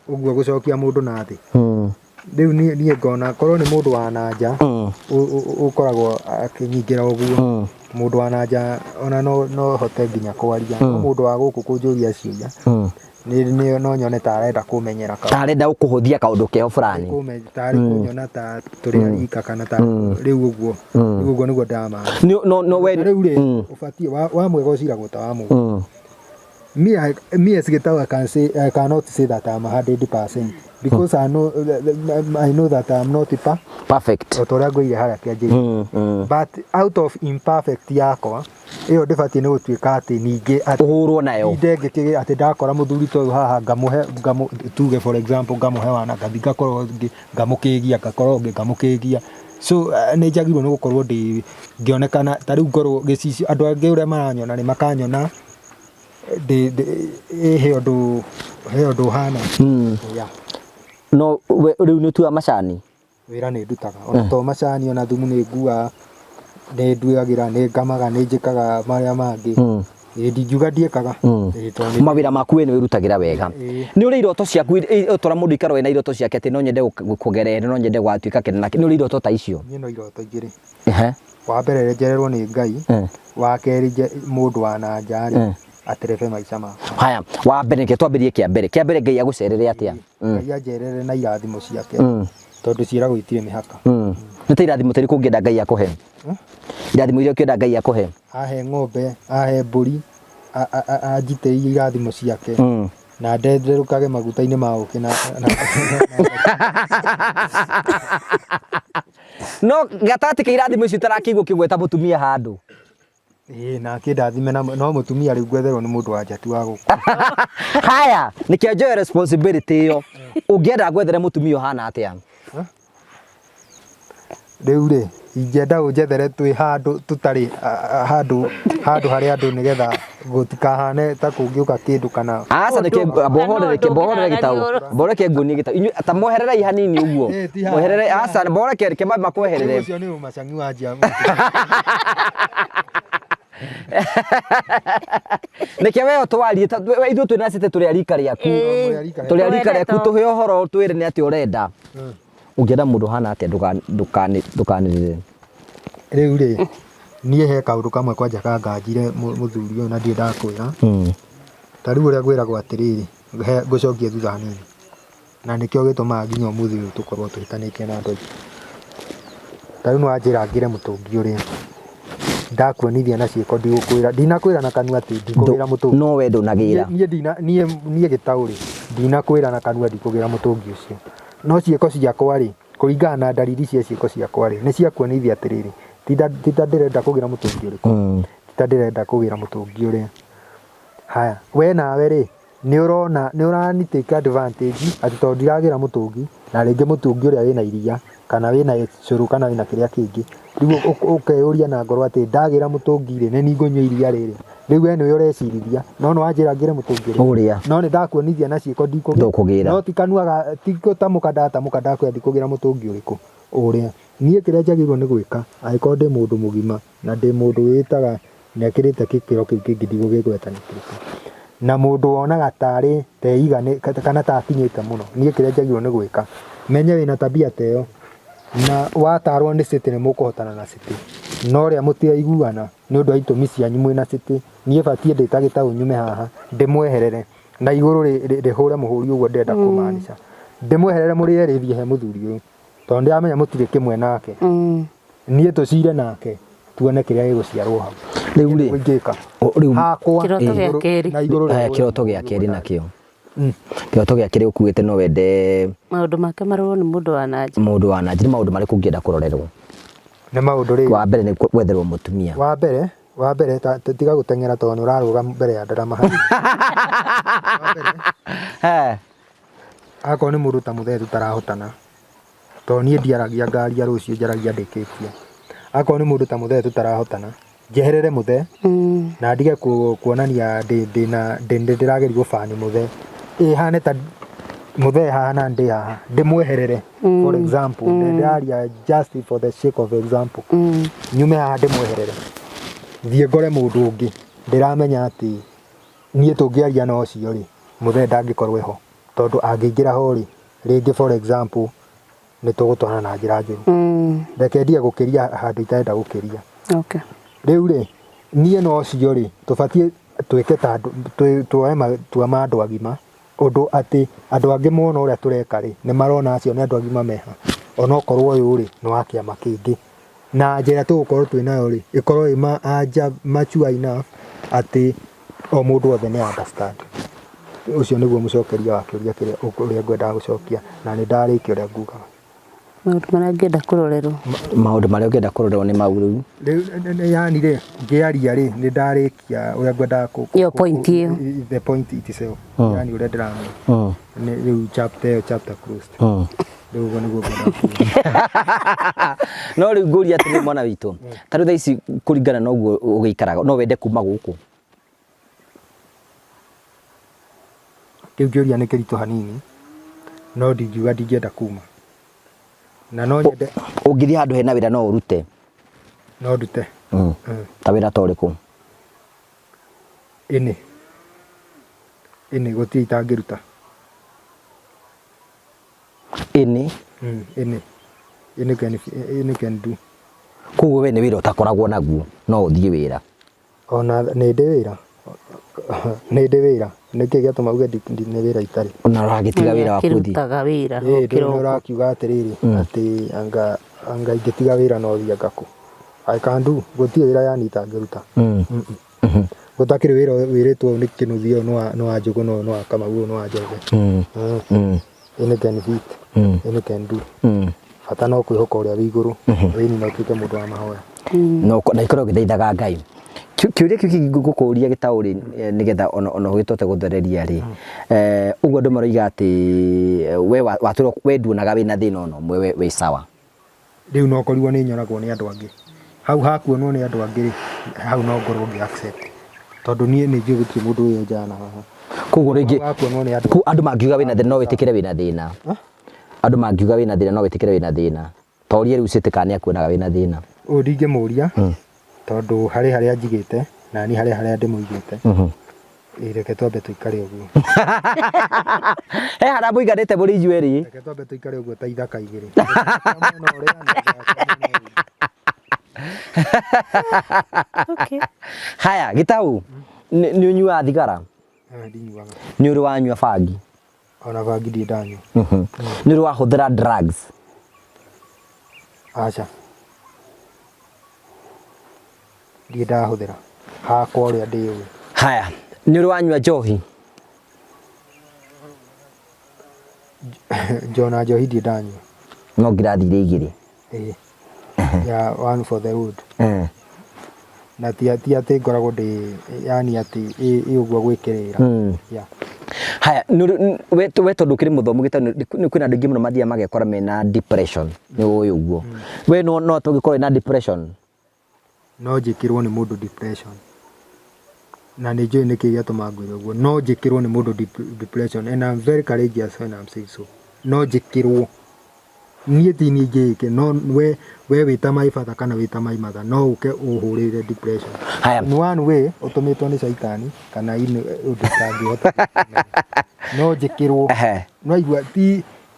ũguo gũcokia mũndũ na thĩ. Rĩu niĩ ngona korwo nĩ mũndũ wa na nja ũkoragwo akĩnyingĩra ũguo, mũndũ wa na nja ona no hote nginya kwaria, no mũndũ wa gũkũ kũnjũria ciũria no nyone ta arenda kũmenyera kaũndũ. Ta arenda gũkũhũthia kaũndũ keho fulani. Ta arĩ kũnyona ta tũrĩ a rika kana ta rĩu ũguo. Rĩu ũguo nĩguo ndama. No no we Rĩu rĩ, ũbatiĩ wa mwega ũciragwo ta wa mũũru. Me as Gitau, I cannot say that I'm 100% because I know that I'm not perfect. O ta ũrĩa ngũire harĩa kĩanjĩrĩria. But out of imperfect yakwa ĩyo ndĩbatiĩ nĩ gũtuĩka atĩ ningĩ atĩ Ũhũrwo nayo. Ndinde ngĩkĩgĩ atĩ ndakora mũthuri ta ũyũ haha ngamũhe tuge for example ngamũhe wana ngathi ngakorwo ngamũkĩgia ngakorwo ũngĩ ngamũkĩgia. So nĩ njagĩrĩirwo nĩ gũkorwo ndĩ ngĩonekana ta rĩu ngorwo gĩcicio andũ angĩ ũrĩa maranyona nĩ makanyona ndĩ he ũndũ ũhana. Yeah. No we rĩu nĩ ũtuaga macani? Wĩra nĩ ndutaga, ona to macani, ona thumu nĩ nguaga, nĩ nduagĩra, nĩ ngamaga, nĩ njĩkaga marĩa mangĩ. Ĩĩ, ndingiuga ndiĩkaga. Ĩĩ, tondũ Mawĩra maku we nĩ wĩrutagĩra wega. Ĩĩ. Nĩ ũrĩ iroto ciaku ũtora mũndũ ikarwo ena iroto ciake atĩ no nyende kũgerera, no nyende gwatuĩka kĩna na nĩ ũrĩ iroto ta icio? Niĩ no iroto igĩrĩ. Ehe. Wa mbere njererwo nĩ Ngai. Wa kerĩ mũndũ wa na nja rĩ aterebe maica makwa. Haya, wa mbere reke twambĩrĩrie kĩa mbere. Kĩa mbere Ngai agũcerere atĩa? Ngai anjerere na irathimo ciake, tondũ ciĩragwo itirĩ mĩhaka. Nĩ ta irathimo ta irĩkũ ũngĩenda Ngai akũhe? Irathimo iria ũngĩenda Ngai akũhe? Ahe ng'ombe, ahe mbũri, anjitĩrĩrie irathimo ciake na ndenderũkage maguta-inĩ ma ũkĩ na No gatagatĩ ka irathimo icio itarakĩigua ũkĩgweta mũtumia handũ. Ĩĩ, na akĩndathime na no mũtumia rĩu ngwetherwo nĩ mũndũ wa nja ti wa gũkũ. Haya, nĩkĩo njoe responsibility ĩyo. Ũngĩenda ngwethere mũtumia ũhana atĩa? Rĩu rĩ, ingĩenda ũnjethere twĩ handũ tũtarĩ handũ harĩa andũ nĩgetha gũtikahane ta kũngĩũka kĩndũ kana Aca, reke mbohore, reke mbohore gĩtaũ, mboreke nguonie gĩtaũ. Inyuĩ ta mwehererai hanini ũguo. Ĩ, ti haha. Mweherere, aca, mboreke, reke makweherere. Ũcio nĩ ũmacang'i wa njia. Nĩkĩo we ũtwarie ithuĩ twĩna cĩtĩ tũrĩ a rika rĩaku. Tũrĩ a rika rĩaku, tũhe ũhoro, twĩre nĩ atĩa ũrenda. Ũngĩenda mũndũ ũhana atĩa? Ndũkanĩrĩre. Rĩu rĩ, niĩ he kaũndũ kamwe kwanja kanganjire mũthuri ũyũ na ndirĩ ndakwĩra. Ta rĩu ũrĩa ngwĩragwo atĩrĩrĩ, he ngũcokie thutha hanini, na nĩkĩo gĩtũmaga nginya ũmũthĩ ũyũ tũkorwo tũhĩtanĩtie na andũ aitũ. Ta rĩu nĩ wanjĩra ngĩre mũtũngi ũrĩa ndakuonithia na ciĩko, ndigũkwĩra, ndinakwĩra na kanua atĩ ndikũgĩra mũtũngi. No we ndũnagĩra. Niĩ ndina niĩ Gĩtaũ rĩ, ndinakwĩra na kanua ndikũgĩra mũtũngi ũcio, no ciĩko ciakwa rĩ, kũringana na ndariri cia ciĩko ciakwa rĩ, nĩ ciakuonithia atĩrĩrĩ, ti ta ndĩrenda kũgĩra mũtũngi ũrĩkũ, ti ta ndĩrenda kũgĩra mũtũngi ũrĩa. Haya, we nawe rĩ, nĩ ũrona nĩ ũrani take advantage atĩ tondũ ndiragĩra mũtũngi na rĩngĩ mũtũngi ũrĩa wĩna iria kana wĩna cũrũ kana wĩna kĩrĩa kĩngĩ, rĩu ũkeyũria na ngoro atĩ ndagĩra mũtũngi rĩ, nĩ niĩ ngũnyua iria rĩrĩ. Rĩu we nĩwe ũrecirithia, no nĩ wanjĩra ngĩre mũtũngi ũrĩkũ. Ũrĩa. No nĩ ndakuonithia na ciĩko ndikũgĩra. Ndũkũgĩra. No ti kanua ga ti gũtamũka ndatamũka ndakwĩra ndikũgĩra mũtũngi ũrĩkũ ũrĩa. Niĩ kĩrĩa njagĩrĩirwo nĩ gwĩka angĩkorwo ndĩ mũndũ mũgima na ndĩ mũndũ wĩtaga nĩ akĩrĩte gĩkĩro kĩu kĩngĩ ndigũgĩgweta nĩ kĩrĩkũ, na mũndũ wonaga tarĩ kana ta akinyĩte mũno, niĩ kĩrĩa njagĩrĩirwo nĩ gwĩka, menye wĩna tabia ta ĩyo na watarwo nĩ city nĩ mũkũhotana na city, no ũrĩa mũtiraiguana nĩ ũndũ wa itũmi cianyu mwĩna city, niĩ batiĩ ndĩ ta Gĩtaũ nyume haha ndĩmweherere na igũrũ rĩhũre mũhũri ũguo ndĩrenda kũmaanisha, ndĩmweherere mũrĩ erĩ thiĩ he mũthuri ũyũ, tondũ ndĩramenya mũtirĩ kĩmwe nake. Niĩ tũcire nake tuone kĩrĩa gĩgũciarwo hau. Rĩu rĩ, Ingĩka rĩu hakwa Kĩroto gĩa kerĩ. na igũrũ Aya, kĩroto gĩa kerĩ nakĩo. Kĩroto gĩa kerĩ ũkuĩte no wende Maũndũ make marorwo nĩ mũndũ wa na nja. Mũndũ wa na nja. Nĩ maũndũ marĩkũ ũngĩenda kũrorerwo? Nĩ maũndũ rĩ, Wa mbere nĩ gwetherwo mũtumia. Wa mbere tiga gũteng'era tondũ nĩ ũrarũga mbere ya ndarama hanini. Wa mbere, Akorwo nĩ mũndũ ta mũthee tũtarahotana, tondũ niĩ ndiaragia ngaria rũciũ njaragia ndĩkĩtie. Akorwo nĩ mũndũ ta mũthee tũtarahotana, njeherere mũthee na ndige kuonania ndĩrageria gũbani mũthee. Ĩhane ta mũthee haha na ndĩ haha, ndĩmweherere. For example, ndĩraria just for the sake of example. Nyume haha ndĩmweherere, thiĩ ngore mũndũ ũngĩ ndĩramenya atĩ niĩ tũngĩaria na ũcio rĩ, mũthee ndangĩkorwo eho, tondũ angĩingĩra ho rĩ, rĩngĩ for example nĩ tũgũtwarana na njĩra njũru. Reke ndige gũkĩria handũ itarenda gũkĩria. Okay. Rĩu rĩ, niĩ na ũcio rĩ, tũbatiĩ twĩke ta andũ, tuoe matua ma andũ agima, ũndũ atĩ andũ angĩ mona ũrĩa tũreka rĩ, nĩ marona acio nĩ andũ agima meha, onokorwo ũyũ rĩ, nĩ wa kĩama kĩngĩ. Na njĩra tũgũkorwo twĩ nayo rĩ, ĩkorwo ĩ anja mature enough atĩ o mũndũ wothe nĩ understand. Ũcio nĩguo mũcokeria wa kĩũria kĩrĩa ũrĩa ngwendaga gũcokia, na nĩ ndarĩkia ũrĩa ngugaga. Maũndũ marĩa ngĩenda kũrorerwo. Maũndũ marĩa ũngĩenda kũrorerwo nĩ mau rĩu. Rĩu yani rĩ, ngĩaria rĩ, nĩ ndarĩkia ũrĩa ngwendaga Ĩyo point ĩyo. The point itself. Yani ũrĩa ndĩramenya. Nĩ rĩu chapter ĩyo, chapter closed. Rĩu ũguo nĩguo ngwendaga kuga. No rĩu ngũria atĩrĩ mwana witũ, ta rĩu thaa ici kũringana na ũguo ũgĩikaraga, no wende kuma gũkũ? Kĩu kĩũria nĩ kĩritũ hanini, no ndingiuga ndingĩenda kuma. Na no nyende. Ũngĩthiĩ handũ hena wĩra no ũrute? No ndute. Ta wĩra ta ũrĩkũ? Ĩnĩ. Ĩnĩ gũtirĩ itangĩruta. Ĩnĩ? Ĩnĩ. Ĩnĩ can, ĩnĩ can do. Koguo we nĩ wĩra ũtakoragwo naguo, no ũthiĩ wĩra? Ona nĩ ndĩ wĩra. Nĩ ndĩ wĩra. Nĩkĩ gĩatũma uge nĩ wĩra itarĩ? Ona ũragĩtiga wĩra waku ũthiĩ? Akĩrutaga wĩra. Ĩĩ, ndũĩ ũrakiuga atĩrĩrĩ, atĩ anga ingĩtiga wĩra no thiĩ anga kũ. I can do. Gũtirĩ wĩra yani itangĩruta. Gũtakĩrĩ wĩra wĩrĩtwo nĩ kĩnuthia ũyũ nĩ wa Njũgũna, ũyũ nĩ wa Kamau, ũyũ nĩ wa Njoroge. Any can fit. Any can do. Bata no kwĩhoka ũrĩa wĩ igũrũ. Ĩni no ũtuĩke mũndũ wa mahoya. Na ikorwo ũgĩthaithaga Ngai. Kĩũria kĩu kĩngĩ ngũkũria gĩtaũri nĩgetha ona ũgĩtũte gũthereria rĩ, ũguo andũ maroiga atĩ we watũra we nduonaga wĩna thĩna ona ũmwe, we wĩ sawa. Rĩu no korirwo nĩ nyoragwo nĩ andũ angĩ. Hau hakuonwo nĩ andũ angĩ rĩ, hau no ngorwo ngĩ accept. Tondũ niĩ nĩ njũĩ gũtirĩ mũndũ wĩyenjaga na haha. Koguo rĩngĩ Hau hakuonwo nĩ andũ. Andũ mangiuga wĩna thĩna no wĩtĩkĩre wĩna thĩna. Andũ mangiuga wĩna thĩna no wĩtĩkĩre wĩna thĩna. Torie rĩu City kana nĩakuonaga wĩna thĩna. Ũyũ ndingĩmũria tondũ harĩ harĩa njigĩte na niĩ harĩ harĩa ndĩmũigĩte. Ĩ reke twambe tũikare ũguo. He harĩa mũiganĩte mũrĩ inyuĩ erĩ. Reke twambe tũikare ũguo ta ithaka igĩrĩ. Mwena ũrĩa na ithaka mwena ũyũ. Okay. Haya, Gĩtaũ, nĩ ũnyuaga thigara? Ndinyuaga. Nĩ ũrĩ wanyua bangi? Ona bangi ndirĩ ndanyua. Nĩ ũrĩ wahũthĩra drugs? Aca. Ndirĩ ndahũthĩra. Hakwa ũrĩa ndĩũĩ. Haya, nĩ ũrĩ wanyua njohi? Njona njohi ndirĩ ndanyua. No ngirathi iria igĩrĩ. Ĩĩ. Ya one for the road. Na ti atĩ ngoragwo ndĩ yani atĩ ĩ ũguo gwĩkĩrĩra. Yeah. Haya, we tondũ ũkĩrĩ mũthomu gĩthomo, nĩ kwĩna andũ aingĩ mũno mathiaga magekora mena depression, nĩ ũĩ ũguo. We no tũngĩkorwo wĩna depression? No njĩkĩrwo nĩ mũndũ depression. Na nĩ njũĩ nĩkĩ gĩatũma ngwĩre ũguo. No njĩkĩrwo nĩ mũndũ depression and I'm very courageous when I'm saying so. No njĩkĩrwo. Niĩ ti niĩ ingĩĩke, no we wĩ ta my father kana wĩ ta my mother, no ũke ũhũrĩre depression. Haya. In one way, ũtũmĩtwo nĩ caitani kana in ũndũ ũtangĩhota kũmenya. No njĩkĩrwo. No igua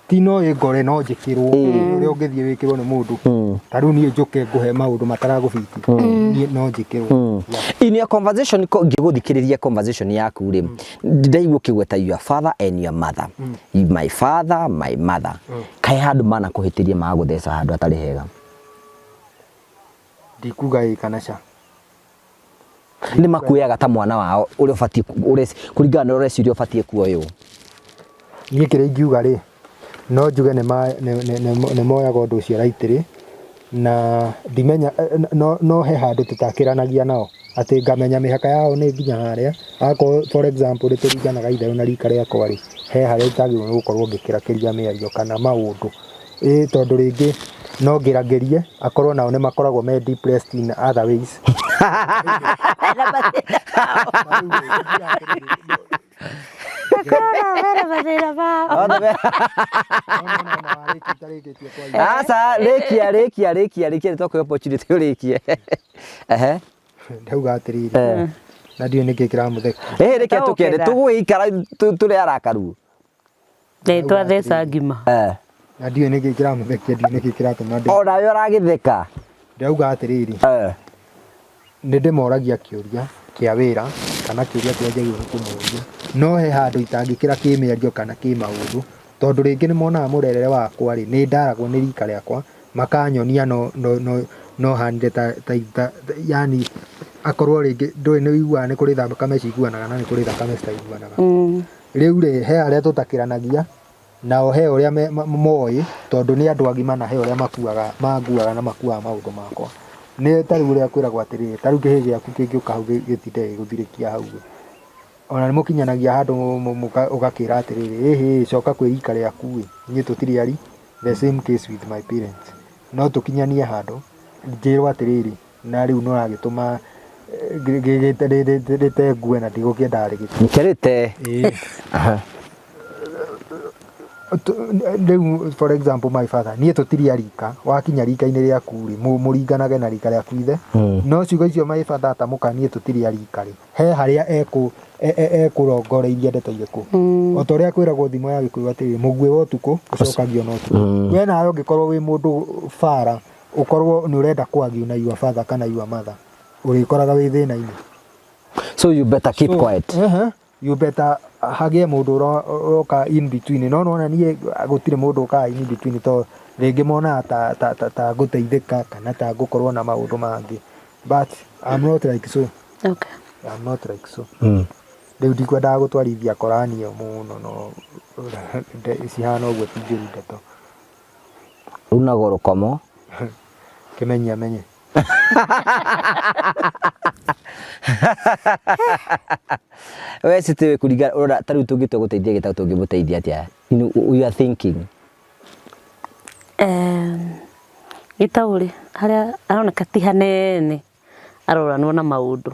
ti no ĩngore no njĩkĩrwo. Ũrĩa ũngĩthiĩ wĩkĩrwo nĩ mũndũ. Ta rĩu niĩ njũke ngũhe maũndũ mataragũbiti. Niĩ no njĩkĩrwo. Yeah. In your conversation, ngĩgũthikĩrĩria conversation yaku rĩ, ndaigua ũkĩgweta your father and your mother. My father, my mother. Kaĩ handũ manakũhĩtĩria magagũtheca handũ hatarĩ hega? Ndikuga ĩ kana ca. Nĩ makuoyaga ta mwana wao ũrĩa ũbatiĩ kũringana na ũrĩa ũreciria ũbatiĩ kuoywo. Niĩ kĩrĩa ingiuga rĩ, no njuge nĩ moyaga ũndũ ũcio lightly, na ndimenya, no he handũ tũtakĩranagia nao, atĩ ngamenya mĩhaka yao nĩ nginya harĩa, akorwo for example nĩ tũringanaga itherũ na rika rĩakwa rĩ, He harĩa itagĩrĩirwo nĩ gũkorwo ngĩkĩrakĩria mĩario kana maũndũ. Ĩĩ tondũ rĩngĩ no ngĩragĩrie akorwo nao nĩ makoragwo me depressed in other ways. Aca rĩkia rĩkia rĩkia rĩkia nĩ twakũhe opportunity ũrĩkie. Ehe. Ndauga atĩrĩrĩ na ndiũĩ nĩkĩ kĩramũthekia. Ĩhĩ reke tũkende tũgũgĩikara tũrĩ arakaru. Nĩ twatheca ngima. Eh. Na ndiũĩ nĩkĩ kĩramũthekia ndiũĩ nĩkĩ kĩratũma ndĩ. Onawe ũragĩtheka. Ndauga atĩrĩrĩ. Eh. Nĩ ndĩmoragia kĩũria kĩa wĩra kana kĩũria kĩrĩa njagĩrĩirwo nĩ kũmoria no he handũ itangĩkĩra kĩmĩario kana kĩmaũndũ tondũ rĩngĩ nĩ monaga mũrerere wakwa rĩ nĩ ndaragwo nĩ rika rĩakwa makanyonia no no no no hanire ta ta ta yani akorwo rĩngĩ ndũĩ nĩ ũiguaga nĩ kũrĩ thakame ciguanaga na nĩ kũrĩ thakame citaiguanaga. Rĩu rĩ he harĩa tũtakĩranagia nao he ũrĩa moĩ tondũ nĩ andũ agima na he ũrĩa makuaga manguaga na makuaga maũndũ makwa. Nĩ ta rĩu ũrĩa kwĩragwo atĩrĩrĩ ta rĩu kĩhĩĩ gĩaku kĩngĩũka hau gĩtinde gĩgũthirĩkia hau ĩ, ona nĩ mũkinyanagia handũ ũgakĩra atĩrĩrĩ ĩhĩ coka kwĩ rika rĩaku ĩ, niĩ tũtirĩ ari the same case with my parents. No tũkinyanie handũ njĩrwo atĩrĩrĩ na rĩu nĩ ũragĩtũma rĩte ngue na ndigũkĩendaga rĩgĩte. Reke rĩte. Ĩĩ. Rĩu for example my father niĩ tũtirĩ a rika wakinya rika-inĩ rĩaku rĩ mũringanage na rika rĩaku ithe no ciugo icio my father atamũka niĩ tũtirĩ a rika rĩ he harĩa ekũrongoreirie ndeto irĩkũ o ta ũrĩa kwĩragwo thimo ya gĩkũyũ atĩrĩrĩ mũguĩ wa ũtukũ ũcokagio na ũtukũ we nawe ũngĩkorwo wĩ mũndũ bara ũkorwo nĩ ũrenda kũ argue na your father kana your mother ũrĩkoraga wĩ thĩna-inĩ. So you better keep quiet. You better hagĩe mũndũ ũroka in between no nĩwona niĩ gũtirĩ mũndũ ũkaga in between tondũ rĩngĩ monaga ta ta ta ta ngũteithĩka kana ta ngũkorwo na maũndũ mangĩ but I'm not like so. Okay. I'm not like so. Rĩu ndikwendaga gũtwarithia korani ĩyo mũno no cihana ũguo ti njũru ndeto. Runagwo rũkomo. Kĩmenyi amenye. We city kũringana ũrona ta rĩu tũngĩtua gũteithia gĩtaũ tũngĩmũteithia atĩa? You know, we are thinking. Gĩtaũ rĩ, harĩa haroneka ti hanene aroranwo na maũndũ.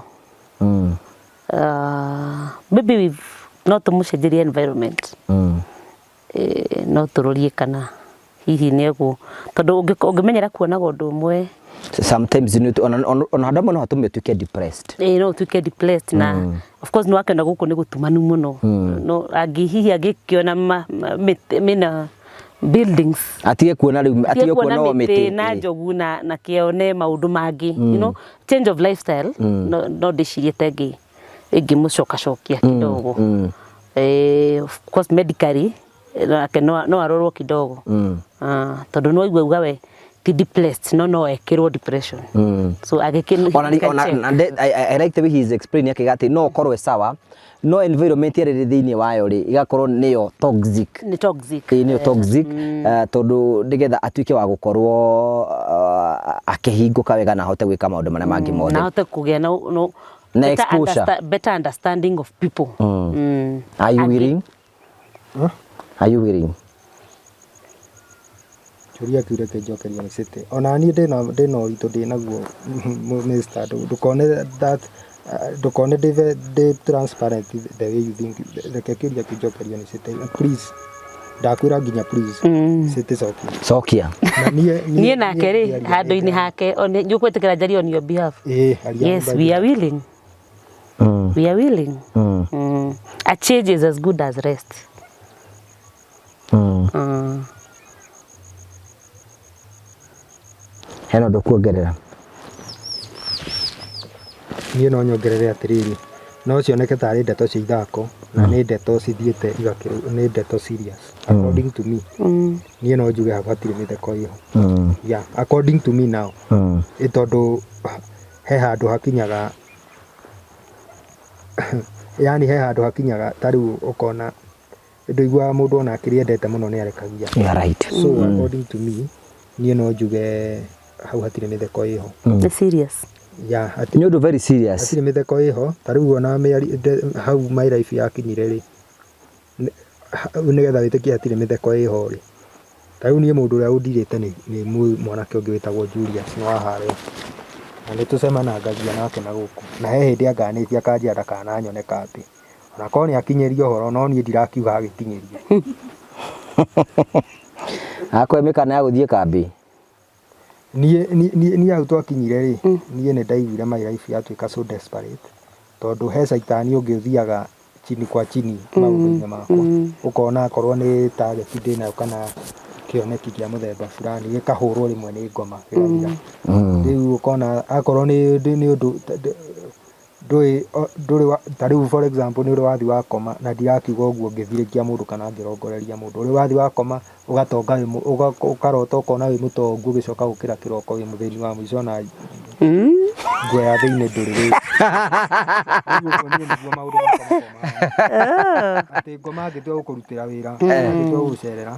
Maybe we've no tũmũcenjerie environment. No tũrorie kana hihi nĩ egũ tondũ ũngĩmenyera kuonaga ũndũ ũmwe Sometimes you know, ona ona handũ hamwe no hatũme ũtuĩke depressed. Ĩĩ no ũtuĩke depressed na of course nĩ wakĩona gũkũ nĩ gũtumanu mũno no angĩ hihi angĩkĩona mĩtĩ mĩna buildings atige kuona rĩu atige kuona o mĩtĩ na njogu na kĩone maũndũ mangĩ you know change of lifestyle no no ndĩcirie ta ĩngĩ ĩngĩmũcokacokia kidogo. Of course medically nake no arorwo kidogo tondũ no aigua auga we ti depressed no no ekĩrwo depression so agĩkĩ ona ona I like the way he is explaining akiuga atĩ no ũkorwo sawa no environment ĩrĩa ĩrĩ thĩinĩ wayo rĩ ĩgakorwo nĩyo toxic. Nĩ toxic. Ĩĩ nĩyo toxic tondũ nĩgetha atuĩke wa gũkorwo akĩhingũka wega na ahote gwĩka maũndũ marĩa mangĩ mothe. Na ahote kũgĩa na no Na exposure. Better understanding of people. Are you willing? Huh? Are you willing? Kĩũria kĩu reke njokerio nĩ City. Ona niĩ ndĩna ndĩna ũritũ ndĩnaguo Mr. Ndũkone that ndũkone ndĩ ndĩ transparent the way you think. Reke kĩũria kĩu njokerio nĩ City. Please. Ndakwĩra nginya please. City cokia. Cokia. Na niĩ Niĩ nake rĩ handũ-inĩ hake nĩ ũgwĩtĩkĩra njarie on your behalf. Ĩĩ, aria Yes, we are willing. We are willing. A change is as good as rest. Hena ũndũ kuongerera? Niĩ no nyongerere atĩrĩrĩ, no cioneke tarĩ ndeto cia ithako na nĩ ndeto cithiĩte igakĩrũ, nĩ ndeto serious according to me. Niĩ no njuge hau hatirĩ mĩtheko ĩho. Yeah, according to me now. Ĩ tondũ he handũ hakinyaga yani he handũ hakinyaga ta rĩu ũkona ndũiguaga mũndũ ona kĩrĩa endete mũno nĩ arekagia. You are right. So according to me niĩ no njuge hau hatirĩ mĩtheko ĩho. Nĩ serious. Yeah, Nĩ ũndũ very serious. Hatirĩ mĩtheko ĩho, ta rĩu ona mĩari hau my life yakinyire rĩ, Nĩgetha wĩtĩkie hatirĩ mĩtheko ĩho rĩ, ta rĩu niĩ mũndũ ũrĩa ũndirĩte nĩ mwanake ũngĩ wĩtagwo Julius nĩ wa harĩa, na nĩ tũcemanangagia nake na gũkũ, na he hĩndĩ anganĩtie akanjĩra ndakananyone kambĩ, ona korwo nĩ akinyĩria ũhoro no niĩ ndirakiuga agĩkinyĩria. Akũhe mĩkana ya gũthiĩ kambĩ? Niĩ hau twakinyire rĩ, niĩ nĩ ndaiguire my life yatuĩka so desperate, tondũ he caitani ũngĩ ũthiaga chini kwa chini maũndũ-inĩ makwa, ũkona akorwo nĩ target ndĩnayo kana kĩoneki kĩa mũthemba fulani gĩkahũrwo rĩmwe nĩ ngoma gĩgathira. Rĩu ũkona akorwo nĩ ũndũ ndũĩ ndũrĩ ta rĩu for example nĩ ũrĩ wathiĩ wakoma na ndirakiuga ũguo ngĩthirĩkia mũndũ kana ngĩrongoreria mũndũ, ũrĩ wathiĩ wakoma ũgatonga wĩ ũkarota ũkona wĩ mũtongu ũgĩcoka gũkĩra kĩroko wĩ mũthĩni wa mũico na nguo ya thĩinĩ ndũrĩ rĩu. Rĩu ũguo niĩ nĩguo maũndũ makwa makoragwo mahana. Atĩ ngoma angĩtua gũkũrutĩra wĩra, angĩtua gũgũcerera,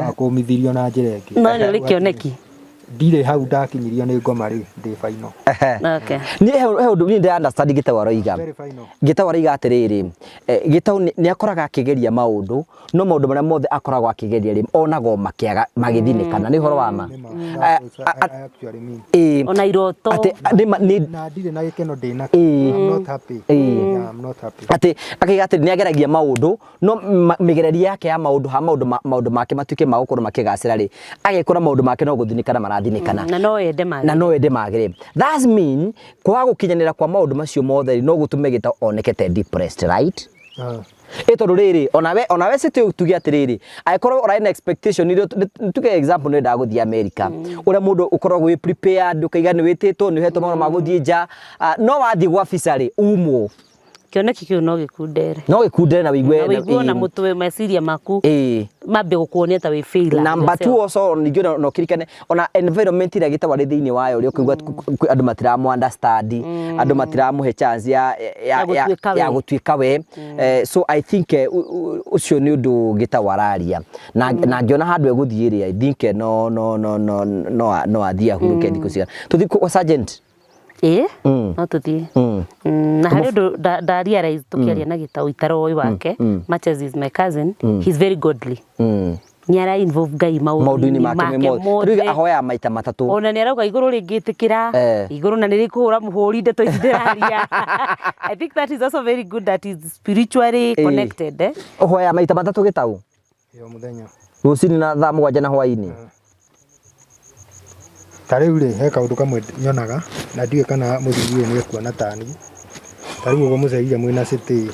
akũmithirio na njĩra ĩngĩ. No nĩ ũrĩ kĩoneki? Ndirĩ hau ndakinyirio nĩ ngoma rĩ, ndĩ final. Okay. Niĩ he ũndũ niĩ ndĩ understand Gĩtaũ aroiga. Very final. Gĩtaũ aroiga atĩrĩrĩ, Gĩtaũ nĩ akoraga akĩgeria maũndũ, no maũndũ marĩa mothe akoragwo akĩgeria rĩ, onaga o makĩaga magĩthinĩkana. Nĩ ũhoro wa ma? Nĩ ma. That was, I actually mean. Ona iroto. Atĩ, nĩ ma, nĩ Na ndirĩ na gĩkeno ndĩ nakĩo. I'm not happy. Yeah, I'm not happy. Atĩ akaiga atĩ nĩ ageragia maũndũ no mĩgererie yake ya maũndũ ha maũndũ maũndũ make matuĩke ma gũkorwo makĩgacĩra rĩ, agekora maũndũ make no gũthinĩkana marathinĩkana. Na no ende magĩre. Na no ende magĩre. That mean kwaga gũkinyanĩra kwa maũndũ macio mothe rĩ, no gũtũme Gĩtaũ oneke te depressed, right? Ĩ tondũ rĩrĩ, onawe city tuge atĩrĩrĩ, angĩkorwo ũrarĩ na expectation iria tuge example nĩ wendaga gũthiĩ America, ũrĩa mũndũ ũkoragwo wĩ prepared, ũkaiga nĩ wĩtĩtwo, nĩ ũhetwo marũa ma gũthiĩ nja, no wathiĩ gwa visa rĩ, umwo. Kĩoneki kĩu no gĩkundere. No gĩkundere na wĩigue Na wĩigue ona mũtwe meciria maku mambie gũkuonia ta wĩ failure. Number 2 also ningĩ no ũkirikane ona environment ĩrĩa Gĩtaũ arĩ thĩinĩ wayo rĩ, ũkaigua andũ matiramũ understand, andũ matiramũhe chance Ya ya gũtuĩka we. So I think ũcio nĩ ũndũ Gĩtaũ araria. Na ngĩona handũ egũthiĩ rĩ, I think no no no no no no athiĩ ahurũke thikũ cigana. Tũthiĩ kwa sergeant. Ĩĩ, no tũthiĩ. Na harĩ ũndũ nda realize tũkĩaria na Gĩtaũ itaroĩ wake, much as he's my cousin, he's very godly. Nĩ ara involve Ngai maũndũ-inĩ make mothe. Rĩu ahoyaga maita matatũ. Ona nĩ arauga igũrũ rĩngĩtĩkĩra, igũrũ na nĩ rĩkũhũra mũhũri ndeto ici ndĩraria. I think that is also very good that he's spiritually connected. Ũhoyaga maita matatũ Gĩtaũ? O mũthenya. Rũcinĩ na thaa 7 na hwaĩ-inĩ. Ta rĩu rĩ, he kaũndũ kamwe nyonaga na ndiũĩ kana mũthuri ũyũ nĩ ekuona ta niĩ. Ta rĩu ũguo mũcerire mwĩna cĩtĩ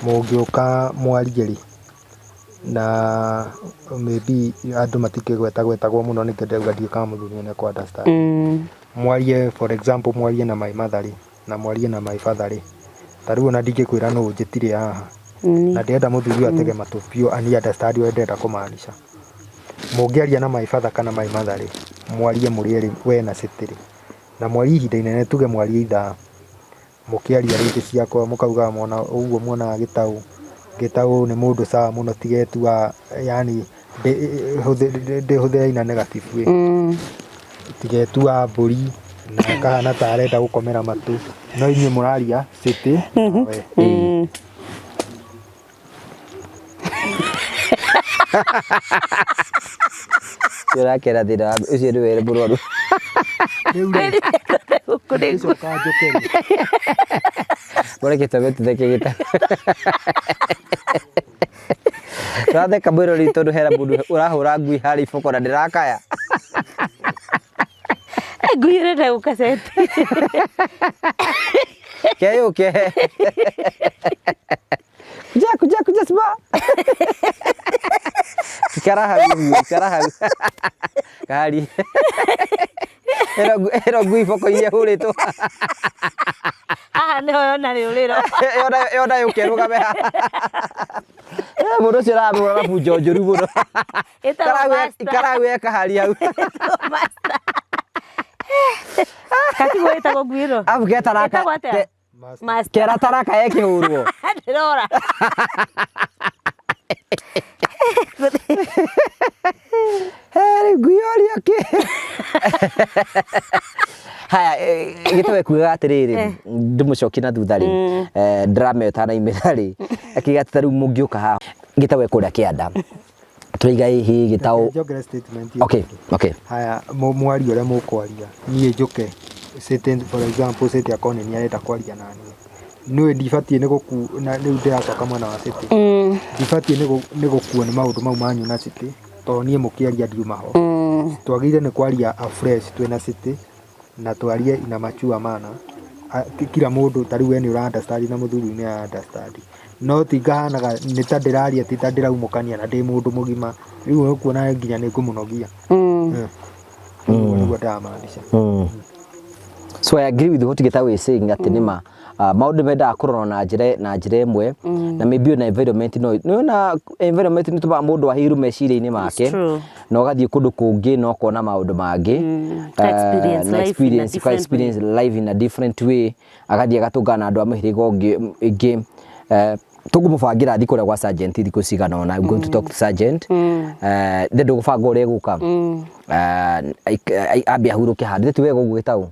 mũngĩũka mwarie rĩ, na maybe andũ matikĩgwetagwetagwo mũno nĩkĩo ndĩrauga ndiũĩ kana mũthuri ũyũ nĩ ekũ understand. Mwarie for example mwarie na my mother rĩ, na mwarie na my father rĩ, ta rĩu ona ndingĩkwĩra nũ ũnjĩtire haha. Na ndĩrenda mũthuri ũyũ atege matũ biũ ani understand ũrĩa ndĩrenda kũmaanisha. Mũngĩaria na my father kana my mother rĩ, mwarie mũrĩ erĩ we na cĩtĩ rĩ, na mwarie ihinda inene tuge mwarie ithaa, mũkĩaria rĩngĩ ciakwa mũkauga mona ũguo muonaga Gĩtaũ, Gĩtaũ nĩ mũndũ sawa mũno tiga etuaga yaani ndĩhũthĩre in a negative way, tiga etuaga mbũri na akahana ta arenda gũkomera matũ, no inyuĩ mũraria cĩtĩ nawe. Ũrakera thĩna wa ũcio nĩwe mũrwaru. Rĩu rĩ, ngĩcoka njũke rĩ, Mũreke tũmbe tũtheke gĩta. Tũratheka mwĩrori tondũ hena mũndũ ũrahũra ngui harĩa iboko na ndĩrakaya. Ngui ĩrenda gũkaceti. Keyũke. Kuja kuja kuja simba. Ikara hau ũguo, ikara hau. Kari. Ĩno ngui iboko iria hũrĩtwo. Haha nĩho yona rĩũrĩro. Yona yũke ĩrũgame haha. Mũndũ ũcio ũramũhũra na bunjo njũru mũno. Ĩtagwo master. Ikara hau ekahari hau. Ĩtagwo master. Katigwo ĩtagwo ngui ĩno. Abu ketaraka. Ĩtagwo atĩa? Master. Kera taraka ekĩhũrwo. Ndĩrora. Heri ngui yoria kĩ. Haya, gĩtawe kugaga atĩrĩrĩ, ndĩmũcokie na thutha rĩ, drama ĩyo ĩtanaimĩra rĩ, akiuga atĩ ta rĩu mũngĩũka haha gĩtawe kũrĩa kĩanda tũraiga ĩhĩ gĩtaũ. Njongere statement ĩyo. Okay. Haya, mwarie ũrĩa mũkwaria, niĩ njũke certain, for example, City akorwo nĩ niĩ arenda kwaria na niĩ, nĩũĩ ndibatiĩ nĩ gũku na rĩu ndĩracoka mwena wa City, ndibatiĩ nĩ gũkuo nĩ maũndũ mau manyu na City, tondũ niĩ mũkĩaria ndiuma ho. Twagĩrĩire nĩ kwaria afresh twĩna City na twarie ina mature manner. Kila mũndũ ta rĩu we nĩ ũra understand na mũthuri ũyũ nĩ ara understand, no ti ngahanaga nĩ ta ndĩraria, ti ta ndĩraumũkania na ndĩ mũndũ mũgima. Rĩu ũkuona nginya nĩ ngũmũnogia. Ũguo nĩguo ndĩramaanisha. So I agree with what Gitau is saying, atĩ nĩma maũndũ mendaga kũrorwo na njĩra ĩmwe, na maybe ona environment, no nĩwona environment nĩ tũmaga mũndũ ahĩru meciria-inĩ make True. Na ũgathiĩ kũndũ kũngĩ na ũkona maũndũ mangĩ. Ka experience Na life in a experience, ka different way. Experience life in a different way, agathiĩ agatũngana na andũ a mũhĩrĩga ũngĩ ĩngĩ. Tũkũmũbangĩra thiĩ kũrĩa gwa sergeant thikũ cigana ũna. I'm going to talk to sergeant, nĩ ndũgũbanga ũrĩa egũka. Ambe ahurũke handũ, ti wega ũguo gĩtaũ,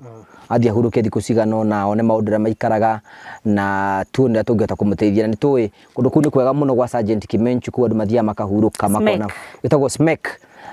athiĩ ahurũke thikũ cigana ũna, one maũndũ ũrĩa maikaraga, na tuone ũrĩa tũngĩhota kũmũteithia. Na nĩ tũĩ kũndũ kũu nĩ kwega mũno gwa Sergeant Kimenchu, kũu andũ mathiaga makahurũka, makona gĩtagwo Smek.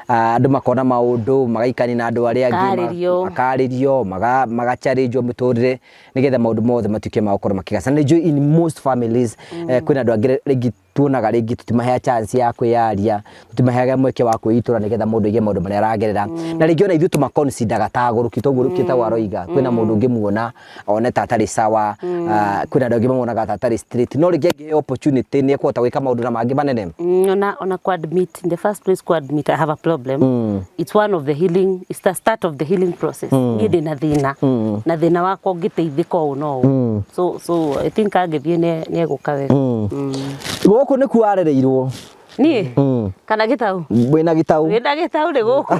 Andũ makona maũndũ, magaikania na andũ arĩa angĩ, Makarĩrio. Makarĩrio, magacharĩnjwo mĩtũrĩre nĩgetha maũndũ mothe matuĩke ma gũkorwo makĩgaca. Na nĩ njũĩ in most families, kwĩna andũ angĩ rĩngĩ tuonaga rĩngĩ tũtimahea chance ya kwĩyaria, tũtimaheaga mweke wa kwĩitũra nĩgetha mũndũ aige maũndũ marĩa aragerera, na rĩngĩ ona ithuĩ tũmaconsideraga ta agũrũki, toguo rũkĩtagwo aroiga kwĩna mũndũ ũngĩmuona one ta atarĩ sawa. Kwĩna andũ angĩ mamuonaga ta atarĩ straight, no rĩngĩ angĩheo opportunity nĩ ekũhota gwĩka maũndũ na mangĩ manene. Ona ku admit in the first place, ku admit I have a problem, it's one of the healing, it's the start of the healing process. Niĩ ndĩna thĩna na thĩna wakwa ũngĩteithĩka ũũ no ũũ, so I think angĩthiĩ nĩ egũka wega. Gũkũ nĩkuo arereirwo. Niĩ kana gĩtau? Wĩna gĩtau. Wĩna gĩtau nĩ gũkũ,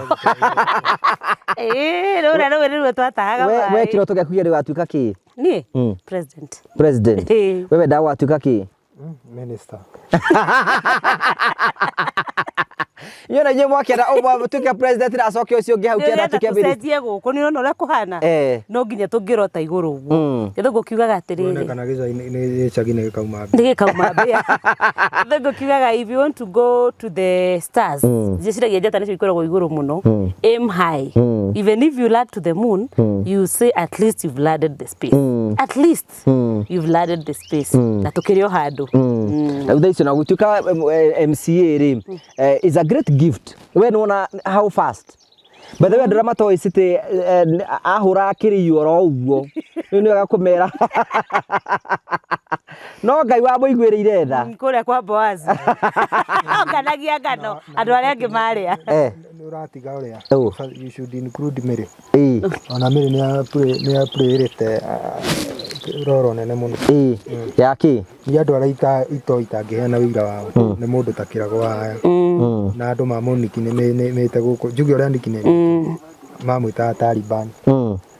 ĩĩ, rũrĩa rũĩ nĩruo twatahaga We maĩ. Kĩroto gĩaku gĩa rĩu watuĩka kĩ? Niĩ president. President? Ĩĩ. We wendaga gwatuĩka kĩ? Minister. Inyuĩ na inyuĩ mwakĩenda ũmwe atuĩke president na acoke ũcio ũngĩ hau kĩanda Nĩũrenda atuĩke minister. tũcenjie gũkũ, nĩ ũrona ũrĩa kũhana? Eh. No nginya tũngĩrota igũrũ ũguo. Gĩthũngũ kiugaga Tuone atĩrĩrĩ, kana gĩcagi nĩ gĩkauma mbia. Nĩ gĩkauma mbĩa. Gĩthũngũ kiugaga, if you want to go to the stars, njĩciragia njata nĩcio ikoragwo igũrũ mũno, aim high. Even if you land to the moon, you say at least you've landed the space, at least you've landed the space, na tũkĩrĩ o handũ. Rĩu thaa icio na gũtuĩka MCA rĩ, is a great gift. We nĩwona how fast. By the way, andũ arĩa matoĩ City, ahũraga kĩrĩu oro ũguo, rĩu nĩ wega kũmera no Ngai wamũiguĩrĩire tha. Kũrĩa kwa Boaz onganagia ngano, andũ arĩa angĩ marĩa. Nĩ ũratiga ũrĩa. Oh. You should include Mary. Ĩĩ. Ona Mary nĩ aplayĩrĩte roro nene mũno. Ĩĩ, ya kĩ? Nĩ andũ arĩa ito itangĩheana wĩira wao nĩ mũndũ ta Kĩrago haya na andũ mamũnikinĩmĩte gũkũ, njuge ũrĩa nickname mamwĩtaga Taliban,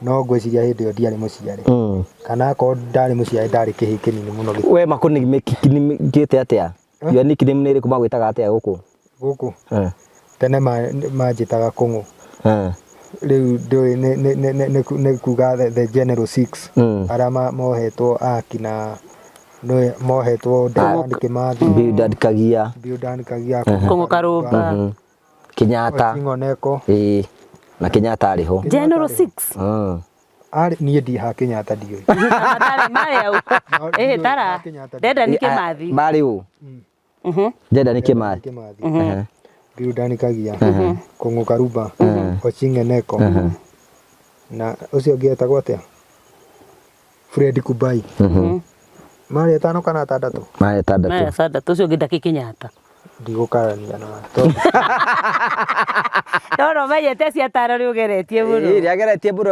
no ngwĩciria hĩndĩ ĩyo ndiarĩ mũciare, kana akorwo ndarĩ mũciare ndarĩ kĩhĩ kĩnini mũno. We makũnĩkĩte atĩa? Your nickname nĩ ĩrĩkũ? Magwĩtaga atĩa gũkũ? Gũkũ tene manjĩtaga Kũng'ũ. Rĩu ndũĩ nĩ kuga the general six arĩa mohetwo akina nĩwe mohetwo Dedan Kimathi, Bildad Kagia. Bildan Kagia. Kũng'ũ Karũmba. Kenyatta. Oting'o Neko. Ĩĩ, na Kenyatta arĩ ho. General Six. Arĩ niĩ ndi ha Kenyatta ndiũĩ. Matarĩ marĩ au. No, ĩhĩ ndiũĩ tara ha Kenyatta. Dedan Kimathi. Marĩ ũ? Dedan Kimathi. Kimathi, Bildan Kagia, Kũng'ũ Karumba, Oching'e Neko, na ũcio ũngĩ etagwo atĩa, Fred Kubai. Marĩ atano kana atandatũ. Marĩ atandatũ. Marĩ atandatũ, ũcio ũngĩ ndakĩ Kenyatta. Ndigũkarania na tondũ No no menyete acio atano nĩ ũgeretie mũno. Ĩĩ, nĩageretie mũno.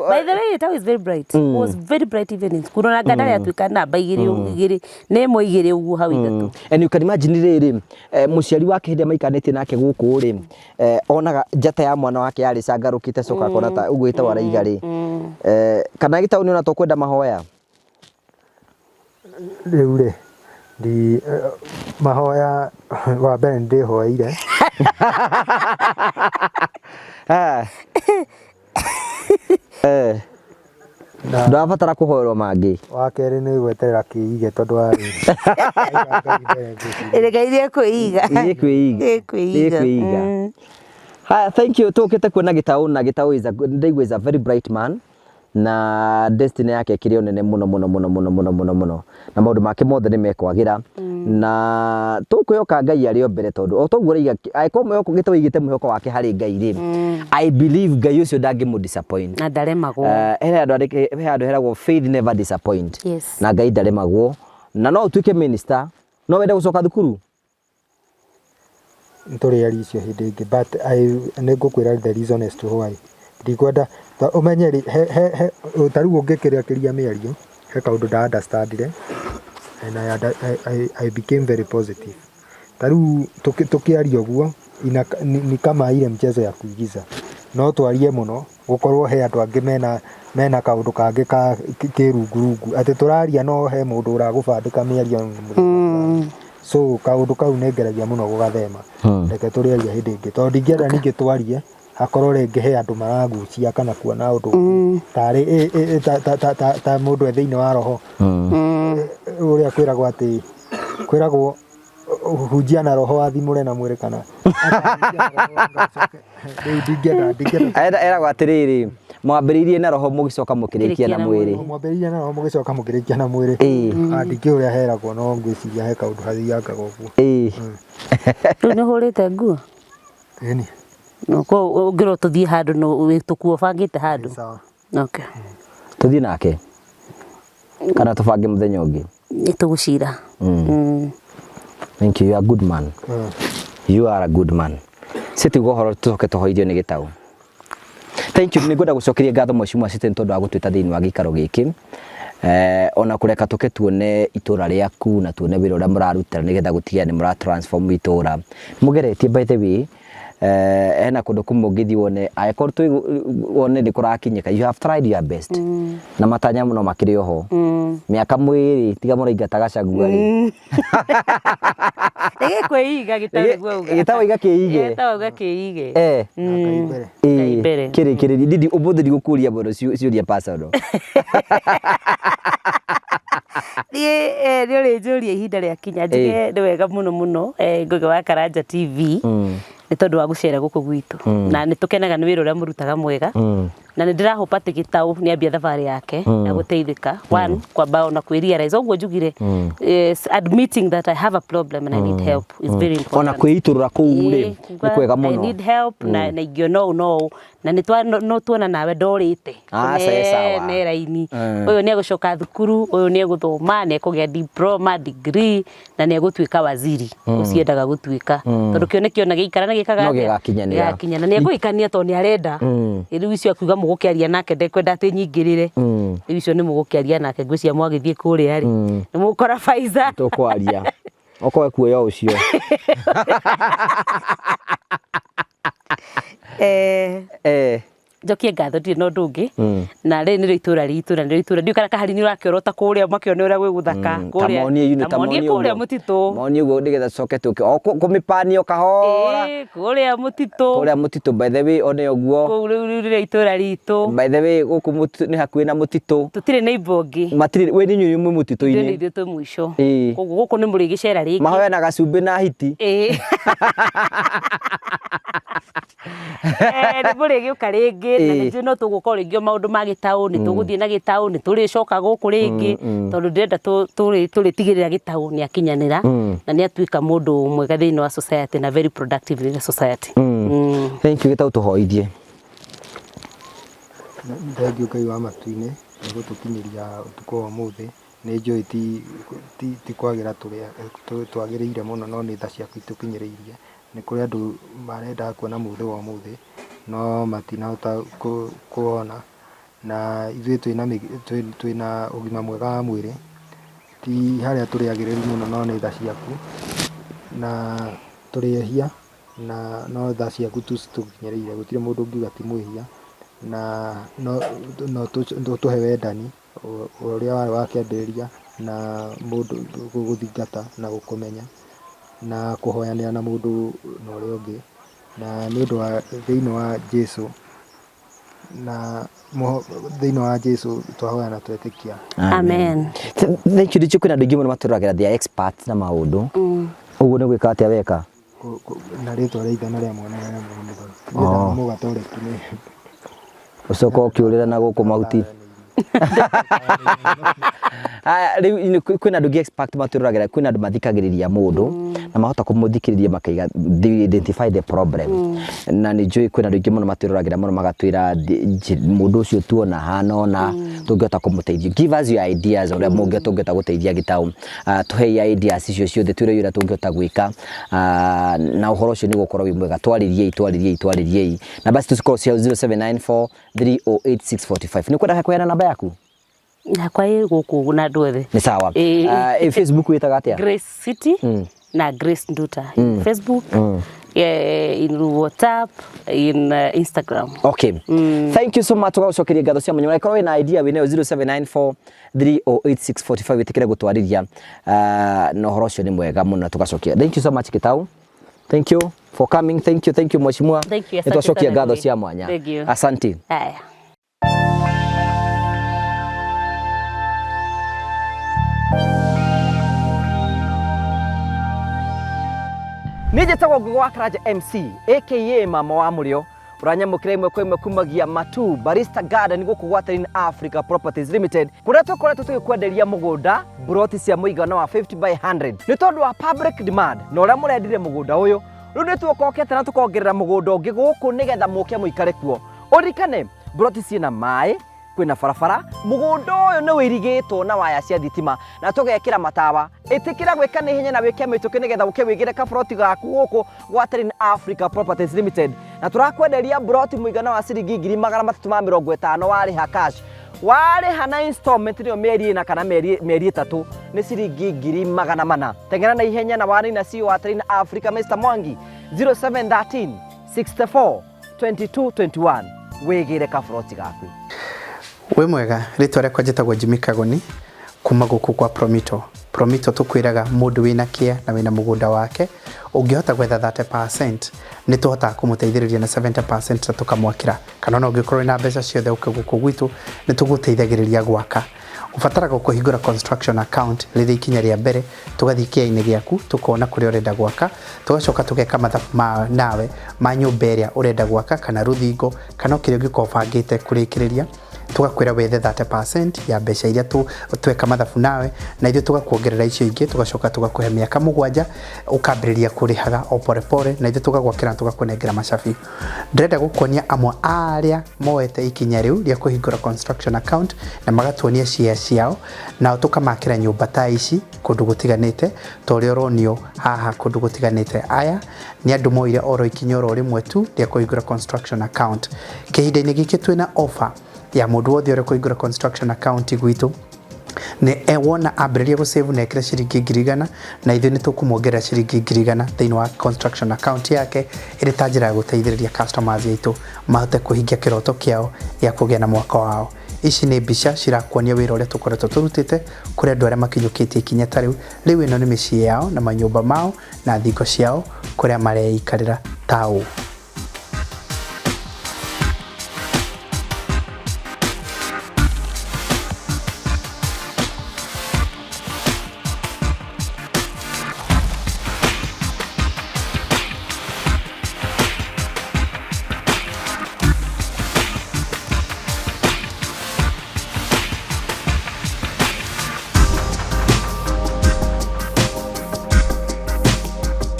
By the way, Gitau is very bright. Was very bright even in school. Ona ndarĩ atuĩka namba igĩrĩ igĩrĩ nĩ ĩmwe igĩrĩ ũguo hau ithatũ. And you can imagine rĩrĩ, mũciari wake hĩndĩ ĩrĩa maikanĩtie nake gũkũ rĩ, onaga njata ya mwana wake yarĩ cangarũkĩte, coka akona ta ũguo Gĩtau araiga rĩ, kana Gĩtau nĩ ona tũkwenda mahoya. Rĩu rĩ ndi mahoya wa mbere nĩ ndĩhoeire. Na Ndũrabatara kũhoerwo mangĩ. Wa kerĩ nĩ gweterera kĩige tondũ wa rĩrĩ. Reke irie kwĩiga. Irie kwĩiga. Irie kwĩiga. Irie Haya, thank you. Tũkĩte kuona Gĩtaũ na Gĩtaũ is a ndaigua is a very bright man na destiny yake ĩkĩrĩ o nene mũno mũno mũno mũno mũno mũno mũno na maũndũ make mothe nĩ mekwagĩra na tũkwĩhoka Ngai arĩ o mbere tondũ o toguo ũraiga angĩkorwo mwĩhoko Gĩtaũ aigĩte mwĩhoko wake harĩ Ngai rĩ, I believe Ngai ũcio ndangĩmũ disappoint. Na ndaremagwo. He handũ he handũ heragwo faith never disappoint. Yes. Na Ngai ndaremagwo na no ũtuĩke minister, no wende gũcoka thukuru. Nĩtũrĩaria icio hĩndĩ ĩngĩ but nĩ ngũkwĩra the reason as to why ndikwenda ũmenye rĩ he he he ta rĩu ũngĩkĩrĩkĩria mĩario he kaũndũ nda understandire and I became very positive. Ta rĩu tũkĩaria ũguo ni kama ile mchezo ya kuigiza, no twarie mũno gũkorwo he andũ angĩ mena kaũndũ kangĩ ka kĩrungurungu atĩ tũraria no he mũndũ ũragũbandĩka mĩario. So kaũndũ kau nĩ ngeragia mũno gũgathema. Reke tũrĩaria hĩndĩ ĩngĩ tondũ ndingĩenda ningĩ twarie hakorwo rĩngĩ he andũ maragucia kana kuona ũndũ tarĩ ta mũndũ e thĩinĩ wa roho ũrĩa kwĩragwo atĩ kwĩragwo hunjia na roho athimũre na mwĩrĩ kana rĩu ndingĩenda Eragwo atĩrĩrĩ, mwambĩrĩirie na roho mũgĩcoka mũkĩrĩkia na mwĩrĩ. Mwambĩrĩirie na roho mũgĩcoka mũkĩrĩkia na mwĩrĩ. Ndingĩũĩ ũrĩa heragwo no ngwĩciria he kaũndũ hathiangaga ũguo. Rĩu nĩ ũhũrĩte nguo? Ĩni. Ũngĩrwo tũthiĩ handũ no tũkuo ũbangĩte handũ? Sawa. Okay. Tũthiĩ nake kana tũbange mũthenya ũngĩ? Nĩ tũgũcira. Thank you. You are a good man. You are a good man. City ugo horo tũcoke tũhoithio nĩ Gĩtaũ. Thank you. Nĩngwenda gũcokeria ngatho Mheshimiwa City nĩ tondũ wa gũtwĩta thĩinĩ wa gĩikaro gĩkĩ. Ona kũreka tũke tuone itũra rĩaku na tuone wĩra ũrĩa mũraruta nĩgetha gũtigĩrĩra nĩ mũra transform itũra. Mũgeretie by the way, hena kũndũ kũmwe ũngĩthiĩ wone angĩkorwo twĩ wone nĩ kũrakinyĩka, you have tried your best. Na matanya no makĩrĩ oho. Mĩaka mwĩrĩ tiga mũraingata Gachagua rĩ. Gĩkwĩiga Gĩtaũ nĩguo auga. Gĩtaũ gĩkĩige. Gĩtaũ gĩkĩige. Ngai mbere. Ngai mbere. Kĩrĩkĩrĩria ndindi ũmũthĩ ndigũkũria mũno ciũria personal. Niĩ nĩ ũrĩnjũria ihinda rĩakinya njuge nĩ wega mũno mũno Ngũgĩ wa Karanja TV nĩ tondũ wa gũcera gũkũ gwitũ na nĩ tũkenaga nĩ wĩra ũrĩa mũrutaga mwega na nĩ ndĩrahopa atĩ Gĩtaũ nĩ ambia thabarĩ yake ya gũteithĩka one kwamba ona kwĩ realize ũguo njugire, admitting that I have a problem and I need help is very important. Ona kwĩitũrũra kũu rĩ nĩ kwega I mũno. need help na ingĩona ũũ no ũũ na nĩ no tuona nawe ndorĩte Aca, ne raini ũyũ nĩ egũcoka thukuru, ũyũ nĩ egũthoma, nĩ ekũgĩa diploma, degree na nĩ egũtuĩka waziri ũcio endaga gũtuĩka tondũ kĩo nĩkĩo na gĩikara na gĩkaga No gĩgakinyanĩra. Gĩgakinyana nĩ ekũhikania tondũ nĩ arenda. Rĩu icio akiuga mũgũkĩaria nake ndekwenda atĩ nyingĩrĩre. Rĩu icio nĩ mũgũkĩaria nake ngwĩciria mwagĩthiĩ kũrĩa rĩ nĩ mũgũkora Pfizer. Tũkwaria okorwo kuoya ũcio. Njokie ngatho ndirĩ na ũndũ ũngĩ na rĩrĩ nĩrĩo itũra ritũ na nĩrĩo itũra ndiũĩ kana kahari nĩ ũrakĩorota kũrĩa makĩone ũrĩa gwĩ gũthaka kũrĩa ta monie kũrĩa mũtitũ monie ũguo nĩgetha tũcoke tũke o kũmĩpanio kahora kũrĩa mũtitũ kũrĩa mũtitũ by the way one ũguo kũu rĩu rĩrĩa itũra ritũ by the way gũkũ mũtitũ nĩ hakuhĩ na mũtitũ tũtirĩ neighbor ũngĩ matirĩ we nĩ inyuĩ mwĩ mũtitũ-inĩ ithuĩ nĩ ithuĩ twĩ mũico koguo gũkũ nĩ mũrĩgĩcera rĩngĩ mahoyanaga cumbĩ na hiti Nĩ mũrĩgĩũka rĩngĩ na nĩ no tũgũka rĩngĩ o maũndũ ma Gĩtaũ nĩ tũgũthiĩ na Gĩtaũ nĩ tũrĩcoka gũkũ rĩngĩ tondũ ndĩrenda tũrĩtigĩrĩra Gĩtaũ nĩ akinyanĩra na nĩ atuĩka mũndũ mwega thĩinĩ wa society na very productive in the society. Thank you Gĩtaũ tũhoithie. Thengiũ Ngai wa matu-inĩ nĩ gũtũkinyĩria ũtukũ wa ũmũthĩ. Nĩ njũĩ ti kwagĩra twagĩrĩire mũno no nĩ tha ciaku itũkinyĩrĩirie. Nĩ kũrĩ andũ marendaga kuona mũthĩ wa ũmũthĩ no matinahota kuona na ithuĩ twĩna ũgima mwega wa mwĩrĩ ti harĩa tũrĩ agĩrĩru mũno no nĩ tha ciaku na tũrĩ ehia na no tha ciaku tu citũkinyĩrĩire gũtirĩ mũndũ ũngiuga ti mwĩhia na no tũhe wendani ũrĩa warĩ wa kĩambĩrĩria na mũndũ gũthingata na gũkũmenya na kũhoyanĩra na mũndũ na ũrĩa ũngĩ na nĩ ũndũ wa thĩinĩ wa Jesũ Na thĩinĩ wa Jesu twahoya na twetĩkia. Amen. Thank you. Ndicho kwĩna andũ aingĩ mũno matũroragĩra, they are experts na maũndũ ũguo. Nĩ gwĩka atĩa weka? Na rĩtwa rĩa Ithe na rĩa Mwana na rĩa Roho Mũtheru. Nĩgetha mũgatoreki nĩ ũcoka ũkĩũrĩra na gũkũ mahuti. Aya, rĩu kwĩna andũ angĩ expert matũroragĩra, kwĩna andũ mathikagĩrĩria mũndũ na mahota kũmũthikĩrĩria makaiga, they identify the problem. Na nĩ njũĩ kwĩna andũ aingĩ mũno matwĩroragĩra mũno magatwĩra mũndũ ũcio tuona hana ona tũngĩhota kũmũteithia. Give us your ideas ũrĩa tũngĩhota gũteithia Gĩtaũ. Tũhei ideas icio ciothe, twĩre ũrĩa tũngĩhota gwĩka. Na ũhoro ũcio nĩ gũkorwo wĩ mwega. Twarĩriei, twarĩriei, twarĩriei. Namba citũ cikorwo cia 0794 308645. Nĩ kwenda kũheana namba yaku? Yakwa ĩ gũkũ na andũ othe. Nĩ sawa. Ĩĩ. Facebook wĩtaga atĩa? Grace City na Grace Nduta in Facebook, in WhatsApp, in Instagram. Okay. Thank you so much. Tũgagũcokeria ngatho cia mwanya. Korwo wĩna idea wĩnayo, 0794 308645, wĩtĩkĩre gũtwarĩria na ũhoro ũcio nĩ mwega mũno tũgacokia. Thank you so much, Gĩtaũ. Thank you for coming. Thank you, thank you, mheshimiwa. Thank you, Nĩ asante twacokia sana, ngatho Ngũgĩ. cia mwanya. Thank you. Asante. Haya. Niĩ njĩtagwo Ngũgĩ wa Karanja MC aka Mama wa Mũrĩo, ũranyamũkĩra ĩmwe kwa ĩmwe kumagia Matu Barista Garden gũkũ gwa Terrain Africa Properties Limited, kũrĩa tũkoretwo tũgĩkwenderia mũgũnda buroti cia mũigana wa 50 by 100. Nĩ tondũ wa public demand na ũrĩa mũrendire mũgũnda ũyũ, rĩu nĩ tuokokete na tũkongerera mũgũnda ũngĩ gũkũ nĩgetha mũke mũikare kuo. Ũririkane buroti ciĩna maĩ, kwĩna barabara, mũgũnda ũyũ nĩ wĩirigĩtwo na waya cia thitima na tũgekĩra matawa. Ĩtĩkĩra gwĩka nĩ ihenya na wĩke mĩtũkĩ nĩgetha ũke wĩgĩre kaburoti gaku gũkũ gwa Terrain Africa Properties Limited. Na tũrakwenderia buroti mũigana wa ciringi 350,000 warĩha cash. Warĩha na installment, nĩyo mĩeri 4 kana mĩeri 3, nĩ ciringi 400,000. Teng'era na ihenya na wanina CEO wa Terrain Africa, Mr Mwangi, 0713 64 22 21, wĩgĩre kaburoti gaku. Wĩ mwega, rĩtwa rĩakwa njĩtagwo Jimmy Kagoni kuma gũkũ kwa Promito. Promito tũkwĩraga mũndũ wĩna kĩa na wĩna mũgũnda wake ũngĩhota gwetha 30%, nĩ tũhotaga kũmũteithĩrĩria na 70% na tũkamwakĩra, kana ona ũngĩkorwo wĩna mbeca ciothe ũke gũkũ gwitũ, nĩ tũgũteithagĩrĩria gwaka. Ũbataraga kũhingũra construction account rĩrĩ ikinya rĩa mbere, tũgathiĩ kĩea-inĩ gĩaku, tũkona kũrĩa ũrenda gwaka, tũgacoka tũgeka mathabu ma nawe ma nyũmba ĩrĩa ũrenda gwaka kana rũthingo kana o kĩrĩa ũngĩkorwo ũbangĩte kũrĩkĩrĩria. Tũgakwĩra wethe 30% ya mbeca iria tweka mathabu nawe, na ithuĩ tũgakuongerera icio ingĩ, tũgacoka tũgakũhe mĩaka 7, ũkambĩrĩria kũrĩhaga o pore pore, na ithuĩ tũgagwakĩra na tũgakũnengera macabi. Ndĩrenda gũkuonia amwe a arĩa moete ikinya rĩu rĩa kũhingũra construction account na magatuonia share ciao, nao tũkamakĩra nyũmba ta ici kũndũ gũtiganĩte ta ũrĩa ũronio haha kũndũ gũtiganĩte. Aya nĩ andũ moire oro ikinya oro rĩmwe tu rĩa kũhingũra construction account. Kĩhinda-inĩ gĩkĩ twĩna offer ya mũndũ wothe ũrĩa kũhingũra construction account gwitũ, nĩ wona ambĩrĩria gũsave na ekĩre ciringi 100,000, na ithuĩ nĩ tũkũmuongerera ciringi 100,000 thĩinĩ wa construction account yake, ĩrĩ ta njĩra ya gũteithĩrĩria customers aitũ mahote kũhingia kĩroto kĩao gĩa kũgĩa na mwaka wao. Ici nĩ mbica cirakuonia wĩra ũrĩa tũkoretwo tũrutĩte kũrĩ andũ arĩa makinyũkĩtie ikinya ta rĩu. Rĩu ĩno nĩ mĩciĩ yao na manyũmba mao na thingo ciao kũrĩa mareikarĩra ta ũũ.